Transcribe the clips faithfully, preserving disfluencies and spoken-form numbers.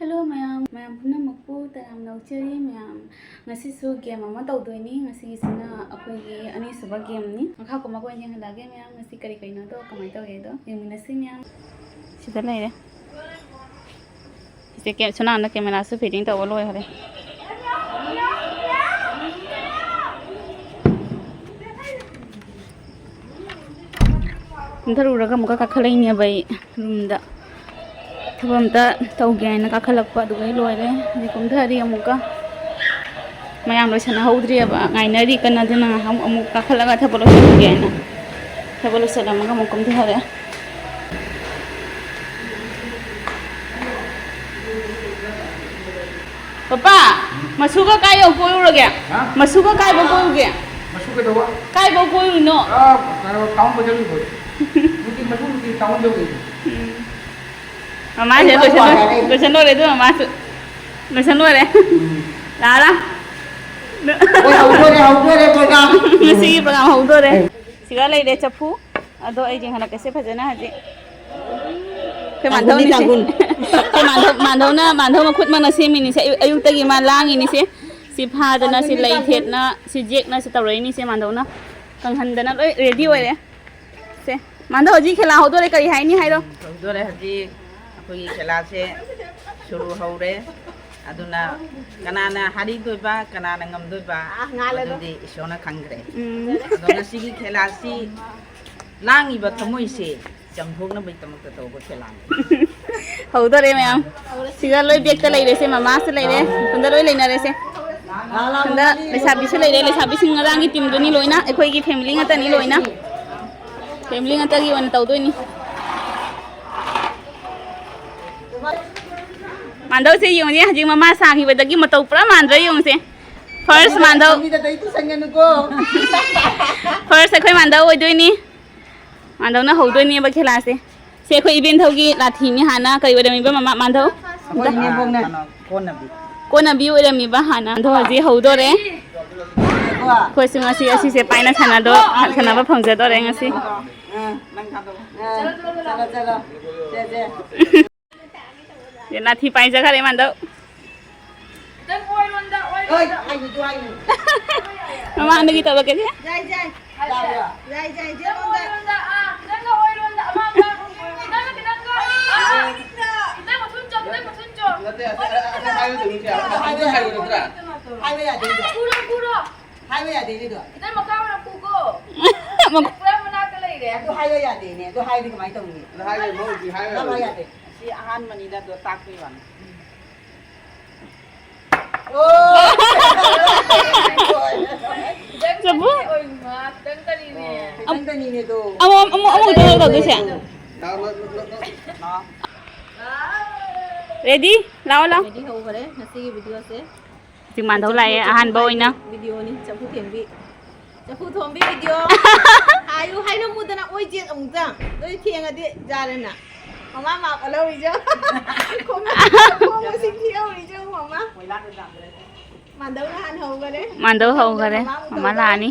Hello ꯃꯌꯥꯝ, ꯃꯌꯥꯝ ꯄꯨꯝꯅꯃꯛꯄꯨ ꯇꯔꯥꯝꯅ ꯑꯣꯛꯆꯔꯤ꯫ ꯃꯌꯥꯝ, ꯉꯁꯤꯁꯨ ꯒꯦꯝ ꯑꯃ ꯇꯧꯗꯣꯏꯅꯤ꯫ ꯉꯁꯤꯒꯤꯁꯤꯅ ꯑꯩꯈꯣꯏꯒꯤ ꯑꯅꯤꯁꯨꯕ ꯒꯦꯝꯅꯤ꯫ ꯃꯈꯥ ꯀꯨꯝꯃꯛꯄ ꯑꯣꯏꯅ ꯌꯦꯡꯍꯜꯂꯛꯑꯒꯦ ꯃꯌꯥꯝ꯫ ꯉꯁꯤ ꯀꯔꯤ ꯀꯩꯅꯣꯗꯣ ꯀꯃꯥꯏꯅ ꯇꯧꯒꯦꯗꯣ ꯌꯦꯡꯃꯤꯟꯅꯁꯤ ꯃꯌꯥꯝ꯫ ꯁꯤꯗ ꯂꯩꯔꯦ꯫ ꯁꯤꯁꯦ ꯀꯦ-, ꯁꯣꯅꯥꯅ ꯀꯦꯃꯦꯔꯥꯁꯨ ꯐꯤꯠꯇꯤꯡ ꯇꯧꯕ ꯂꯣꯏꯈꯔꯦ꯫ ꯀꯨꯝꯊꯔꯨꯔꯒ ꯑꯃꯨꯛꯀ ꯀꯥꯈꯠꯂꯛꯏꯅꯦꯕ ꯑꯩ ꯔꯨꯝꯗ꯫ ꯊꯕꯛ ꯑꯝꯇ ꯇꯧꯒꯦ ꯍꯥꯏꯅ ꯀꯥꯈꯠꯂꯛꯄ, ꯑꯗꯨꯒ ꯑꯩ ꯂꯣꯏꯔꯦ꯫ ꯍꯧꯖꯤꯛ ꯀꯨꯝꯊꯔꯤ ꯑꯃꯨꯛꯀ꯫ ꯃꯌꯥꯝ ꯂꯣꯏꯁꯟꯅꯍꯧꯗ꯭ꯔꯤꯑꯕ, ꯉꯥꯏꯅꯔꯤ ꯀꯟꯅ, ꯑꯗꯨꯅ ꯉꯥꯏꯍꯥꯛ ꯑꯃꯨꯛ ꯀꯥꯈꯠꯂꯒ ꯊꯕꯛ ꯂꯣꯏꯁꯤꯟꯒꯦ ꯍꯥꯏꯅ꯫ ꯊꯕꯛ ꯂꯣꯏꯁꯤꯜꯂꯝꯃꯒ ꯑꯃꯨꯛ ꯀꯨꯝꯊꯔꯦ꯫ ꯄꯄꯥ, ꯃꯁꯨꯒ ꯀꯥꯏ ꯌꯧ ꯀꯣꯏꯔꯨꯔꯒꯦ? ꯍꯥ? ꯃꯁꯨꯒ ꯀꯥꯏꯕꯧ ꯀꯣꯏꯔꯨꯒꯦ? ꯃꯁꯨ ꯀꯩꯗꯧꯕ? ꯀꯥꯏꯕꯧ ꯀꯣꯏꯔꯨꯏꯅꯣ? ꯑꯥ, ꯀꯩꯅꯣ, ꯇꯥꯎꯟ ꯕꯖꯥꯔ ꯌꯧꯔꯨꯏ꯫ ꯅꯨꯡꯇꯤ ꯃꯁꯨ ꯅꯨꯡꯇꯤ ꯇꯥꯎꯟ ꯌꯧꯔꯨꯏ꯫ ꯎꯝ꯫ ꯃꯃꯥꯁꯦ ꯑꯩ ꯂꯣꯏꯁꯟ-, ꯋꯥꯔꯦ꯫ ꯂꯣꯏꯁꯟ ꯂꯣꯏꯔꯦ ꯑꯗꯨ ꯃꯃꯥꯁꯨ꯫ ꯂꯣꯏꯁꯟ ꯂꯣꯏꯔꯦ꯫ ꯎꯝ꯫ ꯂꯥꯛꯑꯔꯥ? ꯍꯣꯏ, ꯍꯧꯗꯣꯔꯦ, ꯍꯧꯗꯣꯔꯦ program꯫ ꯉꯁꯤꯒꯤ program ꯍꯧꯗꯣꯔꯦ꯫ ꯑꯦ꯫ ꯁꯤꯒ ꯂꯩꯔꯦ ꯆꯐꯨ꯫ ꯑꯗꯣ ꯑꯩ ꯌꯦꯡꯍꯜꯂꯛꯀꯦꯁꯦ ꯐꯖꯅ ꯍꯧꯖꯤꯛ꯫ ꯑꯩꯈꯣꯏ ꯇꯥꯡꯈꯨꯜꯅꯤ, ꯃꯥꯟꯙꯧꯅꯤꯁꯦ꯫ ꯇꯥꯡꯈꯨꯜ꯫ ꯑꯩꯈꯣꯏ ꯃꯥꯟꯙꯧ, ꯃꯥꯟꯙꯧꯅ, ꯃꯥꯟꯙꯧ ꯃꯈꯨꯠꯃꯛꯅ ꯁꯦꯝꯃꯤꯅꯤꯁꯦ꯫ ꯑꯌꯨꯛ, ꯑꯌꯨꯛꯇꯒꯤ ꯃꯥ ꯂꯥꯡꯉꯤꯅꯤꯁꯦ꯫ ꯁꯤ ꯐꯥꯗꯅ, ꯁꯤ ꯂꯩ ꯊꯦꯠꯅ, ꯁꯤ ꯖꯦꯛꯅ, ꯁꯤ ꯇꯧꯔꯛꯏꯅꯤꯁꯦ ꯃꯥꯟꯙꯧꯅ꯫ ꯀꯪꯍꯟꯗꯅ ꯂꯣꯏ ready ꯑꯣꯏꯔꯦ꯫ ꯁꯦ, ꯃꯥꯟꯙꯧ ꯍꯧꯖꯤꯛ ꯈꯦꯂꯥ ꯍꯧꯗꯣꯔꯦ, ꯀꯔꯤ ꯍꯥꯏꯅꯤ ꯍꯥꯏꯔꯣ? ꯎꯝ, ꯍꯧꯗꯣꯔꯦ ꯍꯧꯖꯤꯛ꯫ ꯑꯩꯈꯣꯏꯒꯤ ꯈꯦꯂꯥꯁꯦ ꯁꯨꯔꯨ ꯍꯧꯔꯦ꯫ ꯑꯗꯨꯅ ꯀꯅꯥꯅ ꯍꯥꯔꯤꯗꯣꯏꯕ, ꯀꯅꯥꯅ ꯉꯝꯗꯣꯏꯕ, ꯑꯥ, ꯉꯥꯜꯂꯦ ꯑꯗꯣ꯫ ꯃꯗꯨꯗꯤ ꯏꯁꯣꯔꯅ ꯈꯪꯈ꯭ꯔꯦ꯫ ꯎꯝ꯫ ꯑꯗꯣ ꯉꯁꯤꯒꯤ ꯈꯦꯂꯥꯁꯤ ꯂꯥꯡꯉꯤꯕ ꯊꯃꯣꯏꯁꯦ ꯆꯝꯊꯣꯛꯅꯕꯒꯤꯗꯃꯛꯇ ꯇꯧꯕ ꯈꯦꯂꯥꯅꯤ꯫ ꯍꯧꯗꯣꯔꯦ ꯃꯌꯥꯝ꯫ ꯁꯤꯗ ꯂꯣꯏ backꯇ ꯂꯩꯔꯦꯁꯦ, ꯃꯃꯥꯁꯨ ꯂꯩꯔꯦ, ꯁꯣꯝꯗ ꯂꯣꯏ ꯂꯩꯅꯔꯦꯁꯦ꯫ ꯁꯣꯝꯗ ꯂꯩꯁꯥꯕꯤꯁꯨ ꯂꯩꯔꯦ, ꯂꯩꯁꯥꯕꯤꯁꯤꯡ ꯉꯔꯥꯡꯒꯤ teamꯗꯨꯅꯤ ꯂꯣꯏꯅ, ꯑꯩꯈꯣꯏꯒꯤ family ꯉꯥꯛꯇꯅꯤ ꯂꯣꯏꯅ꯫ Family ꯉꯥꯛꯇꯒꯤ ꯑꯣꯏꯅ ꯇꯧꯗꯣꯏꯅꯤ꯫ ꯃꯥꯟꯗꯧꯁꯦ ꯌꯦꯡꯉꯨꯅꯦ, ꯍꯧꯖꯤꯛ ꯃꯃꯥ ꯁꯥꯈꯤꯕꯗꯒꯤ ꯃꯇꯧ ꯄꯨꯔꯥ ꯃꯥꯟꯗ꯭ꯔꯦ ꯌꯦꯡꯉꯨꯁꯦ꯫ First ꯃꯥꯟꯗꯧ꯫ ꯃꯤꯗ ꯗꯩ ꯇꯨꯁꯟꯒꯅꯨꯀꯣ꯫ First ꯑꯩꯈꯣꯏ ꯃꯥꯟꯗꯧ ꯑꯣꯏꯗꯣꯏꯅꯤ꯫ ꯃꯥꯟꯗꯧꯅ ꯍꯧꯗꯣꯏꯅꯦꯕ ꯈꯦꯂꯥꯁꯦ꯫ ꯁꯤ ꯑꯩꯈꯣꯏ ꯏꯕꯦꯟꯊꯧꯒꯤ ꯂꯥꯊꯤꯅꯤ ꯍꯥꯟꯅ꯫ ꯀꯔꯤ ꯑꯣꯏꯔꯝꯃꯤꯕ ꯃꯃꯥ ꯃꯥꯟꯗꯧ? ꯑꯩꯈꯣꯏ ꯏꯅꯦꯝꯕꯣꯛꯅꯦ꯫ ꯀꯩꯅꯣ, ꯀꯣꯟꯅꯕꯤ꯫ ꯀꯣꯟꯅꯕꯤ ꯑꯣꯏꯔꯝꯃꯤꯕ ꯍꯥꯟꯅ꯫ ꯑꯗꯣ ꯍꯧꯖꯤꯛ ꯍꯧꯗꯣꯔꯦ꯫ ꯉꯥꯏꯈꯣ꯫ ꯑꯩꯈꯣꯏꯁꯨ ꯉꯁꯤ ꯑꯁꯤꯁꯦ ꯄꯥꯏꯅ ꯁꯥꯟꯅꯗꯣ-, ꯁꯥꯟꯅꯕ ꯐꯪꯖꯗꯣꯔꯦ ꯉꯁꯤ꯫ ꯑꯥ, ꯅꯪ ꯊꯥꯗꯣꯛꯑꯣ꯫ ꯑꯥ, ꯆꯠꯂꯣ, ꯆꯠꯂꯣ꯫ ꯁꯦ, ꯁꯦ꯫ ꯁꯦ, ꯅꯥꯊꯤ ꯄꯥꯏꯖꯈꯔꯦ ꯃꯥꯟꯗꯧ꯫ ꯈꯤꯇꯪ ꯑꯣꯏꯔꯣꯝꯗ, ꯍꯣꯏ, ꯑꯣꯏꯔꯣꯝꯗ꯫ ꯍꯥꯏꯅꯤ, ꯑꯗꯨ ꯍꯥꯏꯅꯤ꯫ ꯃꯃꯥꯡꯗꯒꯤ ꯇꯧꯔꯛꯀꯦꯁꯦ꯫ ꯌꯥꯏ, ꯌꯥꯏ꯫ ꯌꯥꯕ꯭ꯔꯥ? ꯌꯥꯏ, ꯌꯥꯏ, ꯈꯤꯇꯪ ꯌꯥꯏ꯫ ꯑꯣꯏꯔꯣꯝꯗ, ꯑꯥ, ꯈꯤꯇꯪꯒ ꯑꯣꯏꯔꯣꯝꯗ, ꯑꯃ, ꯑꯃ, ꯈꯤꯇꯪꯒ, ꯈꯤꯇꯪꯒ, ꯑꯥ, ꯑꯥ, ꯈꯤꯇꯪ ꯃꯊꯨꯟ ꯆꯣ, ꯈꯤꯇꯪ ꯃꯊꯨꯟ ꯆꯣ꯫ ꯅꯠꯇꯦ, ꯑꯁ, ꯑꯁ, ꯑꯁ, ꯍꯥꯏꯕ ꯇꯧꯅꯤꯁꯦ꯫ ꯑꯗꯨ ꯍꯥꯏꯕ ꯌꯥꯗꯦ꯫ ꯍꯥꯏꯕ ꯌꯥꯗꯦ꯫ ꯐꯨꯔꯣ, ꯐꯨꯔꯣ꯫ ꯍꯥꯏꯕ ꯌꯥꯗꯦꯅꯦ ꯑꯗꯣ꯫ ꯈꯤꯇꯪ ꯃꯈꯥ ꯑꯣꯏꯅ ꯐꯨꯀꯣ꯫ ꯃꯈ- ꯄꯨꯔꯥ ꯃꯅꯥꯛꯇ ꯂꯩꯔꯦ꯫ ꯑꯗꯨ ꯍꯥꯏꯕ ꯌꯥꯗꯦꯅꯦ꯫ ꯑꯗꯨ ꯍꯥꯏꯔꯗꯤ ꯀꯃꯥꯏꯅ ꯇꯧꯅꯤ? ꯑꯗꯨ ꯍꯥꯏꯕ ꯌꯥꯗꯦ, ꯃꯣꯏ ꯍꯧꯖꯤꯛ ꯍꯥꯏꯕ ꯅꯪ ꯍꯥꯏ ꯌꯥꯗꯦ꯫ ꯌꯥꯗꯦ꯫ ꯑꯁꯤ ꯑꯍꯥꯟꯕꯅꯤꯗ ꯑꯗꯣ ꯇꯥꯛꯄꯩ ꯋꯥꯅꯤ꯫ ꯑꯣ! ꯈꯤꯇꯪ ꯆꯐꯨ? ꯀꯔꯤ ꯑꯣꯏ, ꯃꯥ? ꯈꯤꯇꯪ ꯀꯔꯤꯅꯦ? ꯈꯤꯇꯪꯗꯅꯤꯅꯦ ꯑꯗꯣ꯫ ꯑꯃꯨꯛ, ꯑꯃꯨꯛ, ꯑꯃꯨꯛ ꯇꯧꯗꯣꯏꯁꯦ? ꯂꯥꯛꯑꯣ, ꯂꯥꯛꯑꯣ, ꯂꯥꯛꯑꯣ, ꯂꯥꯛꯑꯣ꯫ Ready? ꯂꯥꯛꯑꯣ, ꯂꯥꯛꯑꯣ꯫ Ready ꯍꯧꯈꯔꯦ ꯉꯁꯤꯒꯤ video ꯁꯦ꯫ ꯍꯧꯖꯤꯛ ꯃꯥꯟꯗꯧ ꯂꯥꯛꯑꯦ, ꯑꯍꯥꯟꯕ ꯑꯣꯏꯅ꯫ Video ꯅꯤ, ꯆꯐꯨ ꯊꯦꯡꯕꯤ꯫ ꯆꯐꯨ ꯊꯣꯡꯕꯤ video꯫ ꯍꯥꯏꯌꯨ, ꯍꯥꯏꯔꯝꯃꯨꯗꯅ, ꯑꯣꯏ ꯆꯦꯠ ꯑꯃꯨꯛꯇ꯫ ꯅꯣꯏ ꯊꯦꯡꯉꯗꯤ ꯌꯥꯔꯦꯅ꯫ ꯃꯃꯥ ꯃꯥꯞ ꯂꯧꯔꯤꯁꯦ꯫ ꯈꯣꯡ-, ꯈꯣꯡ ꯃꯁꯤꯡ ꯊꯤꯍꯧꯔꯤꯁꯦ ꯃꯃꯥ꯫ ꯃꯥꯟꯗꯧꯅ ꯍꯥꯟꯅ ꯍꯧꯈꯔꯦ꯫ ꯃꯥꯟꯗꯧ ꯍꯧꯈꯔꯦ꯫ ꯃꯃꯥ ꯑꯃꯨꯛ ꯃꯃꯥ ꯇꯧꯗꯣꯔꯦ꯫ ꯂꯥꯛꯑꯅꯤ꯫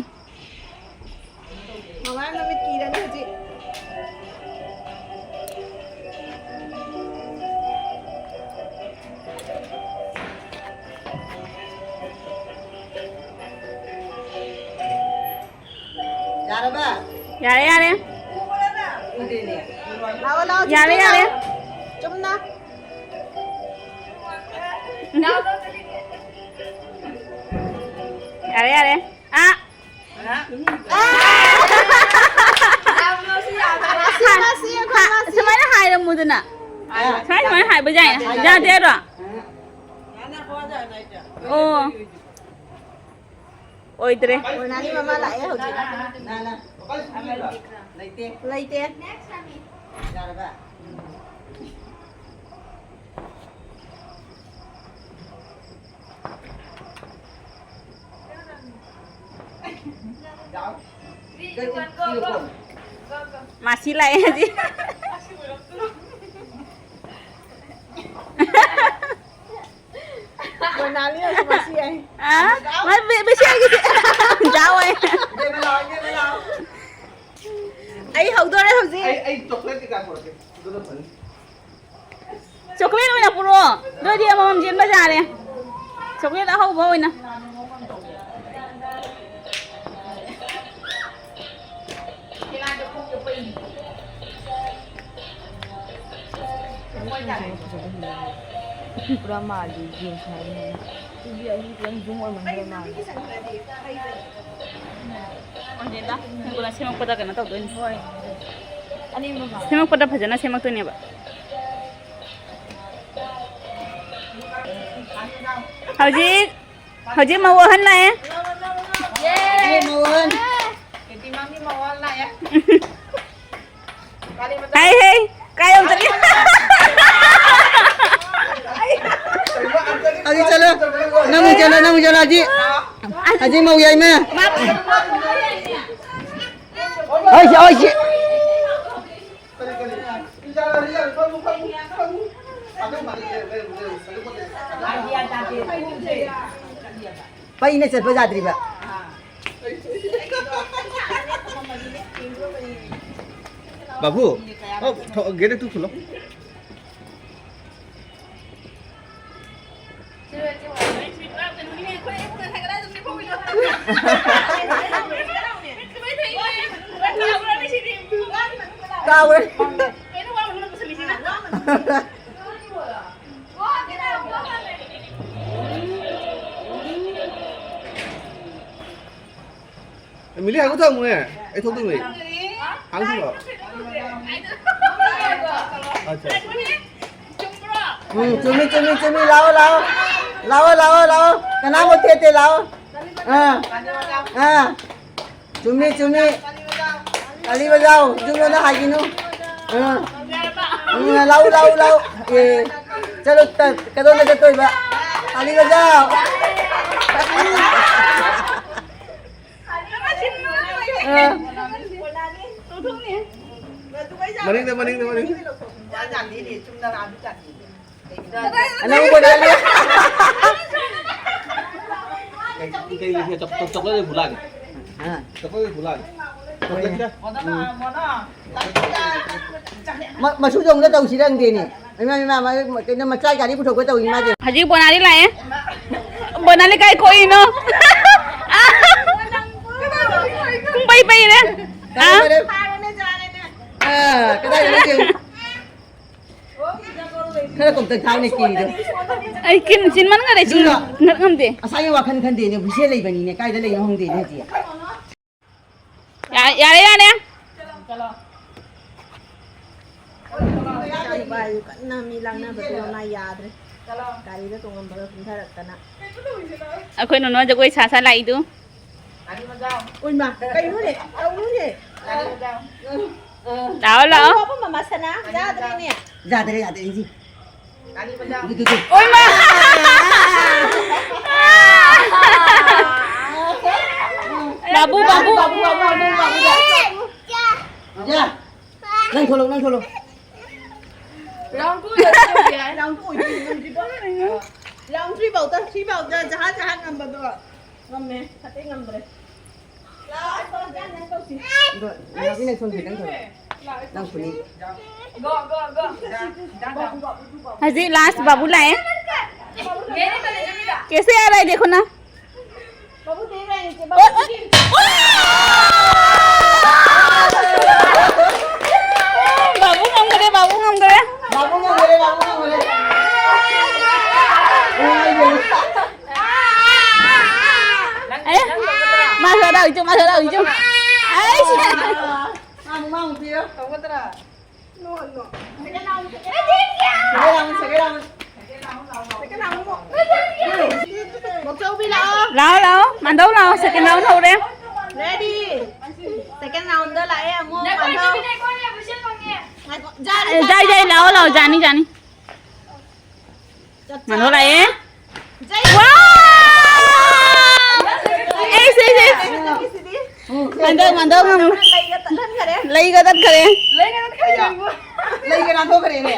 ꯃꯃꯥ ꯃꯃꯤꯠ ꯀꯤꯔꯅꯤ ꯍꯧꯖꯤꯛ꯫ ꯌꯥꯔꯕ? ꯌꯥꯔꯦ, ꯌꯥꯔꯦ꯫ ꯎꯗꯦꯅꯦ꯫ ꯂꯥꯛꯑꯣ, ꯂꯥꯛꯑꯣ, ꯌꯥꯔꯦ, ꯆꯨꯝꯅ ꯌꯥꯔꯦ꯫ ꯂꯥꯛꯑꯣ꯫ ꯆꯨꯝꯅ꯫ ꯌꯥꯔꯦ, ꯌꯥꯔꯦ꯫ ꯑꯥ꯫ ꯑꯥ꯫ ꯃꯁꯤ, ꯃꯁꯤ, ꯑꯩꯈꯣꯏ ꯃꯁꯤ꯫ ꯁꯨꯃꯥꯏꯅ ꯍꯥꯏꯔꯝꯃꯨꯗꯅ꯫ ꯑꯥ꯫ ꯁꯨꯃꯥꯏ, ꯁꯨꯃꯥꯏꯅ ꯍꯥꯏꯕ ꯌꯥꯏ꯫ ꯌꯥꯗꯦ ꯍꯥꯏꯔꯣ? ꯑꯣ꯫ ꯑꯣꯏꯗ꯭ꯔꯦ꯫ ꯄ꯭ꯔꯣꯅꯥꯂꯤ ꯃꯃꯥ ꯂꯥꯛꯑꯦ ꯍꯧꯖꯤꯛ꯫ ꯂꯩꯇꯦ꯫ ꯂꯩꯇꯦ꯫ ꯌꯥꯔꯕ? ꯃꯥꯁꯤ ꯂꯥꯛꯑꯦ ꯍꯧꯖꯤꯛ꯫ ꯃꯅꯥꯂꯤ ꯑꯣꯏꯔꯁꯨ ꯃꯁꯤ ꯌꯥꯏ꯫ ꯑ? ꯃꯥ ꯕꯦ-, ꯕꯦꯁꯤ ꯑꯩꯒꯤꯁꯦ꯫ ꯖꯥꯎ ꯑꯣꯏ꯫ ꯏꯕꯦꯝꯃ ꯂꯥꯛꯑꯣ, ꯏꯕꯦꯝꯃ ꯂꯥꯛꯑꯣ꯫ ꯑꯩ ꯍꯧꯗꯣꯔꯦ ꯍꯧꯖꯤꯛ꯫ ꯑꯩ, ꯑꯩ chocolate ꯀꯩꯀꯥ ꯄꯨꯔꯛꯀꯦ꯫ ꯑꯗꯨꯅ ꯐꯅꯤ꯫ ꯆꯣꯀ꯭ꯂꯦꯠ ꯑꯣꯏꯅ ꯄꯨꯔꯛꯑꯣ꯫ ꯑꯗꯨ ꯑꯣꯏꯗꯤ ꯑꯃꯃꯝ ꯆꯦꯟꯕ ꯌꯥꯔꯦ꯫ ꯆꯣꯀ꯭ꯂꯦꯠ ꯑꯍꯧꯕ ꯑꯣꯏꯅ꯫ ꯄꯨꯔꯥ ꯃꯥꯜꯂꯤ ꯒꯦꯝ ꯁꯥꯟꯅꯔꯤꯉꯩ꯫ ꯇꯤꯚꯤ ꯑꯍꯤꯡ ꯄꯨꯔꯥ ꯖꯨꯝ ꯑꯣꯏꯃꯟꯈ꯭ꯔꯦ ꯃꯥꯜꯂꯦ꯫ ꯑꯣꯏꯔꯦꯗ, ꯅꯪ ꯁꯦꯝꯃꯛꯄꯗ ꯀꯩꯅꯣ ꯇꯧꯗꯣꯏꯅꯤ꯫ ꯍꯣꯏ꯫ ꯑꯅꯦꯝꯕ ꯃꯥꯜꯂꯦ꯫ ꯁꯦꯝꯃꯛꯄꯗ ꯐꯖꯅ ꯁꯦꯝꯃꯛꯇꯣꯏꯅꯦꯕ꯫ ꯍꯧꯖꯤꯛ, ꯍꯧꯖꯤꯛ ꯃꯧ ꯑꯍꯟ ꯂꯥꯛꯑꯦ꯫ ꯌꯦ! ꯃꯧ ꯑꯍꯟ꯫ ꯍꯥꯏ, ꯍꯦ, ꯀꯥꯏ ꯌꯧ ꯆꯠꯂꯤ? ꯑꯗꯨ ꯆꯠꯂꯣ, ꯅꯪ ꯆꯠꯂꯣ, ꯅꯪ ꯆꯠꯂꯣ, ꯑꯖꯤ, ꯑꯖꯤ ꯃꯧ ꯌꯥꯏꯃ꯫ ꯍꯣꯏ, ꯁꯤ, ꯍꯣꯏ, ꯁꯤ꯫ ꯄꯩꯅ ꯆꯠꯄ ꯌꯥꯗ꯭ꯔꯤꯕ꯫ ꯕꯥꯕꯨ, ꯑꯣ, ꯊꯣ-, ꯒꯦꯠ ꯇꯨ ꯈꯨꯜꯂꯣ꯫ ꯀꯥꯎꯔꯦ꯫ ꯃꯤꯂꯤ, ꯍꯥꯏꯒꯨ ꯊꯝꯃꯨꯅꯦ꯫ ꯑꯩ ꯊꯣꯛꯇꯣꯏꯅꯦ꯫ ꯍꯥꯡꯗꯣꯛꯑꯣ꯫ ꯑꯠꯆꯥ꯫ ꯎꯝ, ꯆꯨꯝꯃꯤ, ꯆꯨꯝꯃꯤ, ꯆꯨꯝꯃꯤ꯫ ꯂꯥꯛꯑꯣ, ꯂꯥꯛꯑꯣ꯫ ꯂꯥꯛꯑꯣ, ꯂꯥꯛꯑꯣ, ꯂꯥꯛꯑꯣ꯫ ꯀꯅꯥꯝ ꯃꯨꯠꯊꯦꯠꯇꯦ, ꯂꯥꯛꯑꯣ꯫ ꯑꯥ꯫ ꯑꯥ꯫ ꯆꯨꯝꯃꯤ, ꯆꯨꯝꯃꯤ꯫ ꯇꯥꯂꯤ ꯕꯖꯥꯎ, ꯌꯨꯝꯂꯣꯝꯗ ꯍꯥꯏꯒꯤꯅꯨ꯫ ꯑꯥ꯫ ꯎꯝ, ꯂꯥꯛꯎ, ꯂꯥꯛꯎ, ꯂꯥꯛꯎ꯫ ꯑꯦ, ꯆꯠꯂꯣ, ꯇ-, ꯀꯗꯣꯝꯗ ꯆꯠꯇꯣꯏꯕ? ꯇꯥꯂꯤ ꯕꯖꯥꯎ꯫ ꯑꯥ꯫ ꯃꯅꯤꯡꯗ, ꯃꯅꯤꯡꯗ, ꯃꯅꯤꯡꯗ꯫ ꯑꯅꯧꯕ ꯂꯥꯛꯂꯦ꯫ ꯀꯩ, ꯀꯩ, ꯀꯩ, ꯆꯣꯛ-, ꯆꯣꯛ-, ꯆꯣꯀ꯭ꯂꯦꯠ ꯑꯣꯏꯅ ꯄꯨ ꯂꯥꯛꯑꯒꯦ꯫ ꯍꯥ? ꯆꯣꯀ꯭ꯂꯦꯠ ꯑꯣꯏꯅ ꯄꯨ ꯂꯥꯛꯑꯒꯦ꯫ ꯆꯣꯀ꯭ꯂꯦꯠ ꯈꯤꯇ꯫ ꯃ-, ꯃꯁꯨꯗꯣ ꯑꯝꯇ ꯇꯧꯁꯤꯔ ꯈꯪꯗꯦꯅꯦ꯫ ꯏꯃꯥ, ꯏꯃꯥ, ꯃꯥ ꯀꯩꯅꯣ, ꯃꯆꯥꯒꯤ ꯒꯥꯔꯤ ꯄꯨꯊꯣꯛꯄ ꯇꯧꯏ ꯃꯥꯁꯦ꯫ ꯍꯧꯖꯤꯛ ꯕꯣꯅꯥꯂꯤ ꯂꯥꯛꯑꯦ꯫ ꯕꯣꯅꯥꯂꯤ ꯀꯥꯏ ꯀꯣꯏꯅꯣ? ꯄꯨꯡ ꯄꯩ ꯄꯩꯔꯦ꯫ ꯀꯗꯥꯏꯗ ꯂꯩꯒꯦ? ꯑꯥ, ꯀꯗꯥꯏꯗ ꯂꯩꯒꯦ? ꯈꯔ ꯀꯣꯝꯇꯛ ꯊꯥꯎꯅꯦ, ꯀꯤꯔꯤꯗꯣ꯫ ꯑꯩ ꯀꯤꯟ ꯆꯤꯟꯃꯟꯈꯔꯦ, ꯆꯤꯟ ꯑꯗꯨꯅ ꯉꯛ ꯉꯝꯗꯦ꯫ ꯉꯁꯥꯏꯒꯤ ꯋꯥꯈꯜ ꯈꯟꯗꯦꯅꯦ, ꯍꯨꯏꯁꯦ ꯂꯩꯕꯅꯤꯅꯦ, ꯀꯥꯏꯗ ꯂꯩꯅꯣ ꯈꯪꯗꯦꯅꯦ ꯍꯧꯖꯤꯛ꯫ ꯌꯥ-, ꯌꯥꯔꯦ, ꯌꯥꯔꯦ꯫ ꯏꯆꯥꯅꯨꯄꯥ ꯑꯩꯁꯨ ꯀꯟꯅ ꯃꯤ ꯂꯥꯡꯅꯕꯗꯣ ꯃꯥ ꯌꯥꯗ꯭ꯔꯦ꯫ ꯒꯥꯔꯤꯗ ꯇꯣꯡꯉꯝꯕꯒ ꯀꯨꯝꯊꯔꯛꯇꯅ꯫ ꯑꯩꯈꯣꯏ ꯅꯨꯅꯨ ꯖꯒꯣꯏ ꯁꯥ ꯁꯥ ꯂꯥꯛꯏꯗꯨ꯫ ꯎꯏꯃꯥ, ꯀꯩꯅꯣꯅꯦ? ꯇꯧꯅꯨꯅꯦ꯫ ꯂꯥꯛꯑꯣ, ꯂꯥꯛꯑꯣ꯫ ꯀꯩꯅꯣ, ꯃꯃꯥ ꯁꯅꯥ? ꯌꯥꯗ꯭ꯔꯦꯅꯦ꯫ ꯌꯥꯗ꯭ꯔꯦ, ꯌꯥꯗ꯭ꯔꯦ, ꯏꯟꯖꯤ꯫ ꯑꯗꯨ, ꯑꯗꯨ, ꯑꯗꯨ꯫ ꯑꯣꯏꯃꯥ! ꯕꯥꯕꯨ, ꯕꯥꯕꯨ꯫ ꯕꯥꯕꯨ, ꯕꯥꯕꯨ, ꯕꯥꯕꯨ, ꯕꯥꯕꯨ, ꯕꯥꯕꯨ꯫ ꯌꯥ꯫ ꯅꯪ ꯊꯣꯛꯂꯛꯑꯣ, ꯅꯪ ꯊꯣꯛꯂꯛꯑꯣ꯫ Round two ꯌꯧꯗ꯭ꯔꯤ ꯍꯥꯏ꯫ Round two ꯑꯣꯏꯗꯣꯏꯅꯤ, ꯉꯝꯗ꯭ꯔꯤꯕꯣ? Round three ꯐꯥꯎꯗ, three ꯐꯥꯎꯗ ꯖꯍꯥ ꯖꯍꯥ ꯉꯝꯕꯗꯣ ꯉꯝꯃꯦ, ꯑꯇꯩ ꯉꯝꯗ꯭ꯔꯦ꯫ ꯂꯥꯛꯑꯣ, ꯑꯩꯈꯣꯏ ꯍꯣꯔꯦꯟ ꯅꯪ ꯇꯧꯁꯤ꯫ ꯑꯗꯣ, ꯅꯪ ꯁꯣꯝ ꯈꯤꯇꯪ ꯊꯣꯛꯂꯛꯑꯣ꯫ ꯅꯪ ꯈꯨꯅꯤꯡ꯫ Go, go, go. ꯍꯧꯖꯤꯛ last ꯕꯥꯕꯨ ꯂꯥꯛꯑꯦ꯫ कैसे आ रहा है देखो ना। ꯕꯥꯕꯨ ꯉꯝꯈ꯭ꯔꯦ, ꯕꯥꯕꯨ ꯉꯝꯈ꯭ꯔꯦ꯫ ꯕꯥꯕꯨ ꯉꯝꯈ꯭ꯔꯦ, ꯕꯥꯕꯨ ꯉꯝꯈ꯭ꯔꯦ꯫ ꯑꯦ, ꯃꯥꯁꯨ ꯍꯔꯥꯎꯏ ꯆꯨ, ꯃꯥꯁꯨ ꯍꯔꯥꯎꯏ ꯆꯨ꯫ ꯑꯩꯁ꯫ ꯃꯥ ꯑꯃꯨꯛ, ꯃꯥ ꯑꯃꯨꯛ ꯄꯤꯔꯣ꯫ ꯇꯧꯒꯗ꯭ꯔꯥ? No, no. Second round, second round. Second round, second round. Second round ꯑꯃꯨꯛ꯫ ꯕꯣꯛꯆꯧꯕꯤ ꯂꯥꯛꯑꯣ꯫ ꯂꯥꯛꯑꯣ, ꯂꯥꯛꯑꯣ꯫ ꯃꯥꯟꯗꯧ ꯂꯥꯛꯑꯣ, second round ꯍꯧꯔꯦ꯫ Ready? Second round ꯗ ꯂꯥꯛꯑꯦ ꯑꯃꯨꯛ ꯃꯥꯟꯗꯧ꯫ ꯉꯥꯏꯈꯣ, ꯖꯥꯅꯤ, ꯑꯦ, ꯖꯥꯏ, ꯖꯥꯅꯤ꯫ ꯖꯥꯏ, ꯂꯥꯛꯑꯣ, ꯂꯥꯛꯑꯣ, ꯖꯥꯅꯤ, ꯖꯥꯅꯤ꯫ ꯆꯞ ꯃꯥꯟꯗꯧ ꯆꯥꯔꯦ꯫ ꯂꯥꯛꯑꯦ꯫ ꯖꯥꯏ꯫ ꯋꯥ! ꯑꯦꯁ, ꯑꯦꯁ, ꯑꯦꯁ꯫ ꯃꯥꯟꯗꯧ, ꯃꯥꯟꯗꯧ ꯉꯝꯃꯣ꯫ ꯂꯩꯒ ꯇꯠꯍꯟꯈꯔꯦ꯫ ꯂꯩꯒ ꯇꯠꯈꯔꯦ꯫ ꯂꯩꯒ ꯇꯠꯈꯔꯦ꯫ ꯂꯩꯒ ꯅꯥꯟꯊꯣꯛꯈ꯭ꯔꯦꯅꯦ꯫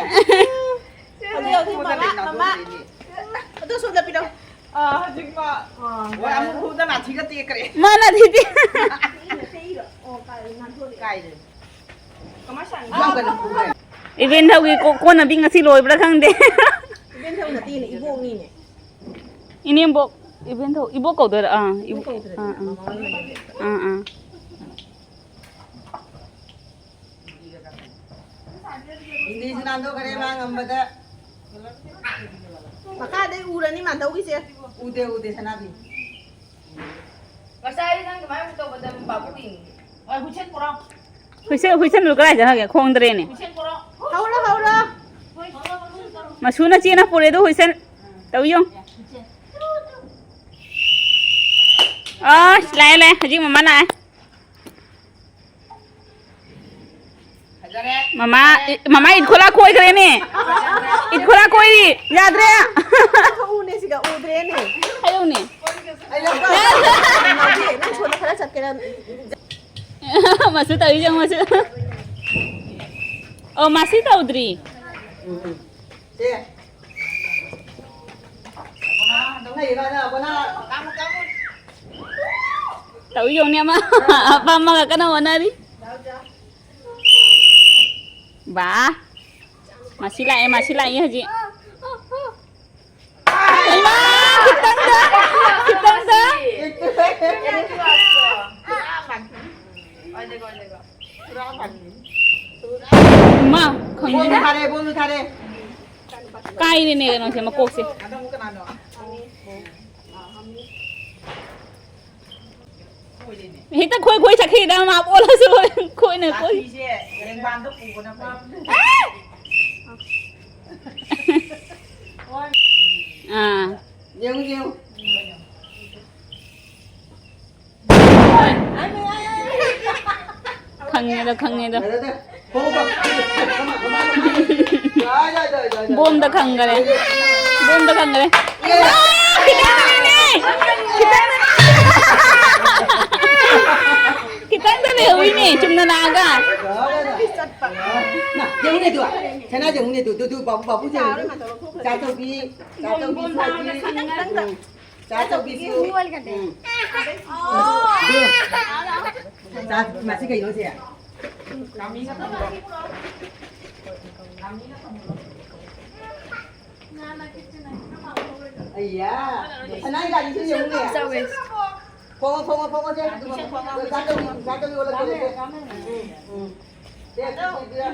ꯍꯧꯖꯤꯛ, ꯍꯧꯖꯤꯛ ꯃꯃꯥ, ꯃꯃꯥ꯫ ꯑꯗꯨ ꯁꯣꯝꯗ ꯄꯤꯔꯛꯑꯣ꯫ ꯑꯥ, ꯍꯧꯖꯤꯛ ꯃꯥ꯫ ꯑꯥ, ꯍꯣꯏ, ꯑꯃꯨꯛ ꯐꯨꯗ ꯅꯥꯊꯤꯒ ꯇꯦꯛꯈ꯭ꯔꯦ꯫ ꯃꯥ ꯅꯥꯊꯤ ꯇꯦꯛ-꯫ ꯇꯦꯛꯏꯔꯣ? ꯇꯦꯛꯏꯔꯣ? ꯑꯣ, ꯀꯥꯏ ꯅꯥꯟꯊꯣꯛꯑꯦ꯫ ꯀꯥꯏꯗꯅꯣ? ꯀꯃꯥꯏ ꯁꯥꯟꯅ-꯫ ꯌꯥꯝ ꯀꯟꯅ ꯐꯨꯈ꯭ꯔꯦ꯫ ꯏꯕꯦꯟꯊꯧꯒꯤ ꯀꯣ-, ꯀꯣꯟꯅꯕꯤ ꯉꯁꯤ ꯂꯣꯏꯕ꯭ꯔꯥ ꯈꯪꯗꯦ꯫ ꯏꯕꯦꯟꯊꯧ ꯅꯠꯇꯦꯅꯦ, ꯏꯕꯣꯛꯅꯤꯅꯦ꯫ ꯏꯅꯦꯝꯕꯣꯛ, ꯏꯕꯦꯟꯊꯧ, ꯏꯕꯣꯛ ꯀꯧꯗꯣꯏꯔꯥ? ꯑꯥ, ꯏꯕꯣꯛ ꯏꯕꯣꯛ꯫ ꯀꯧꯗ꯭ꯔꯗꯤ ꯑꯥ, ꯑꯥ꯫ ꯃꯃꯥ ꯍꯣꯏ ꯃꯅꯦꯝꯕꯣꯛ꯫ ꯑꯥ, ꯑꯥ꯫ ꯏꯪꯂꯤꯁ ꯅꯥꯟꯊꯣꯛꯈ꯭ꯔꯦ ꯃꯥ ꯉꯝꯕꯗ꯫ ꯃꯈꯥꯗꯩ ꯎꯔꯅꯤ ꯃꯥꯟꯗꯧꯒꯤꯁꯦ꯫ ꯎꯗꯦ, ꯎꯗꯦ, ꯁꯅꯥꯕꯤ꯫ ꯉꯁꯥꯏ ꯅꯪ ꯑꯗꯨꯃꯥꯏꯅ ꯇꯧꯕꯗ ꯕꯥꯕꯨ ꯌꯦꯡꯉꯤ꯫ ꯍꯣꯏ, ꯍꯨꯏꯁꯦꯟ ꯄꯨꯔꯛꯑꯣ꯫ ꯍꯨꯏꯁꯦꯟ, ꯍꯨꯏꯁꯦꯟꯗꯨ ꯀꯗꯥꯏ ꯆꯠꯈ꯭ꯔꯒꯦ? ꯈꯣꯡꯗ꯭ꯔꯦꯅꯦ꯫ ꯍꯨꯏꯁꯦꯟ ꯄꯨꯔꯛꯑꯣ꯫ ꯍꯧꯔꯣ, ꯍꯧꯔꯣ꯫ ꯃꯁꯨꯅ ꯆꯦꯅ ꯄꯨꯔꯦ ꯑꯗꯨ ꯍꯨꯏꯁꯦꯟ꯫ ꯇꯧ ꯌꯦꯡꯉꯨ꯫ ꯑꯁ, ꯂꯥꯛꯑꯦ, ꯂꯥꯛꯑꯦ꯫ ꯍꯧꯖꯤꯛ ꯃꯃꯥ ꯂꯥꯛꯑꯦ꯫ ꯐꯖꯔꯦ꯫ ꯃꯃꯥ, ꯏ-, ꯃꯃꯥ ꯏꯠ ꯈꯣꯂꯥ ꯀꯣꯏꯈ꯭ꯔꯦꯅꯦ꯫ ꯏꯠ ꯈꯣꯂꯥ ꯀꯣꯏꯔꯤ꯫ ꯌꯥꯗ꯭ꯔꯦ꯫ ꯎꯅꯦ ꯁꯤꯒ ꯎꯗ꯭ꯔꯦꯅꯦ꯫ ꯍꯥꯏꯔꯛꯎꯅꯦ꯫ ꯑꯩ ꯌꯥꯝ ꯅꯪ ꯁꯣꯝꯗ ꯈꯔ ꯆꯠꯀꯦꯔꯥ? ꯃꯁꯨ ꯇꯧꯔꯤ ꯌꯦꯡꯉꯨ, ꯃꯁꯨ꯫ ꯑꯣ, ꯃꯁꯤ ꯇꯧꯗ꯭ꯔꯤ꯫ ꯎꯝ, ꯎꯝ꯫ ꯁꯦ꯫ ꯇꯧ ꯌꯦꯡꯉꯨꯅꯦ ꯑꯃ꯫ ꯑꯄꯥꯝꯕꯒ ꯀꯟꯅ ꯍꯣꯠꯅꯔꯤ꯫ ꯕꯥ꯫ ꯃꯁꯤ ꯂꯥꯛꯑꯦ, ꯃꯁꯤ ꯂꯥꯛꯑꯦ ꯍꯧꯖꯤꯛ꯫ ꯍꯩꯃꯥ! ꯈꯤꯇꯪꯗ! ꯈꯤꯇꯪꯗ! ꯏꯃꯥ! ꯈꯪꯉꯦ꯫ ꯕꯣꯝ ꯊꯥꯔꯦ, ꯕꯣꯝ ꯊꯥꯔꯦ꯫ ꯀꯥꯏꯔꯦꯅꯦ ꯀꯩꯅꯣꯁꯦ, ꯃꯀꯣꯛꯁꯦ꯫ ꯍꯦꯛꯇ ꯈꯣꯏ ꯈꯣꯏ ꯆꯠꯈꯤꯗ ꯃꯥ ꯑꯣꯜꯂꯁꯨ ꯈꯣꯏꯅ ꯈꯣꯏ꯫ ꯂꯥꯛꯄꯤꯁꯦ ꯂꯦꯡꯕꯥꯟꯗ ꯄꯨꯕꯅ ꯐꯩ꯫ ꯑꯥ꯫ ꯌꯦꯡꯉꯨ, ꯌꯦꯡꯉꯨ꯫ ꯈꯪꯉꯦꯗ, ꯈꯪꯉꯦꯗ꯫ ꯕꯣꯝꯗ ꯈꯪꯈꯔꯦ꯫ ꯕꯣꯝꯗ ꯈꯪꯈꯔꯦ꯫ ꯈꯤꯇꯪꯗꯅꯦ! ꯈꯤꯇꯪꯗꯅꯦ! ꯈꯤꯇꯪꯗ ꯂꯩꯍꯧꯏꯅꯦ, ꯆꯨꯝꯅ ꯂꯥꯛꯑꯒ꯫ ꯌꯦꯡꯉꯨꯅꯦ ꯑꯗꯨ꯫ ꯁꯅꯥ ꯌꯦꯡꯉꯨꯅꯦ ꯑꯗꯨ꯫ ꯑꯗꯨ, ꯑꯗꯨ ꯕꯥꯕꯨ, ꯕꯥꯕꯨ ꯌꯦꯡꯉꯨ꯫ ꯆꯥꯆꯧꯕꯤ, ꯆꯥꯆꯧꯕꯤ ꯁꯣꯏꯕꯤ꯫ ꯎꯝ꯫ ꯆꯥ ꯆꯧꯕꯤꯁꯨ꯫ ꯎꯝ꯫ ꯆꯥ, ꯃꯁꯤ ꯀꯩꯅꯣ ꯁꯦ? ꯑꯩꯌꯥ, ꯁꯅꯥꯒꯤ ꯒꯥꯔꯤꯁꯦ ꯌꯦꯡꯉꯨꯅꯦ꯫ ꯆꯥꯎꯋꯦ꯫ ꯈꯣꯡꯉꯣ, ꯈꯣꯡꯉꯣ, ꯈꯣꯡꯉꯣ, ꯁꯦ꯫ ꯆꯥ ꯇꯧꯕꯤ, ꯆꯥ ꯇꯧꯕꯤ ꯑꯣꯜꯂꯛꯀꯅꯨ, ꯁꯦ꯫ ꯎꯝ, ꯎꯝ꯫ ꯁꯦ, ꯁꯦ, ꯁꯦ꯫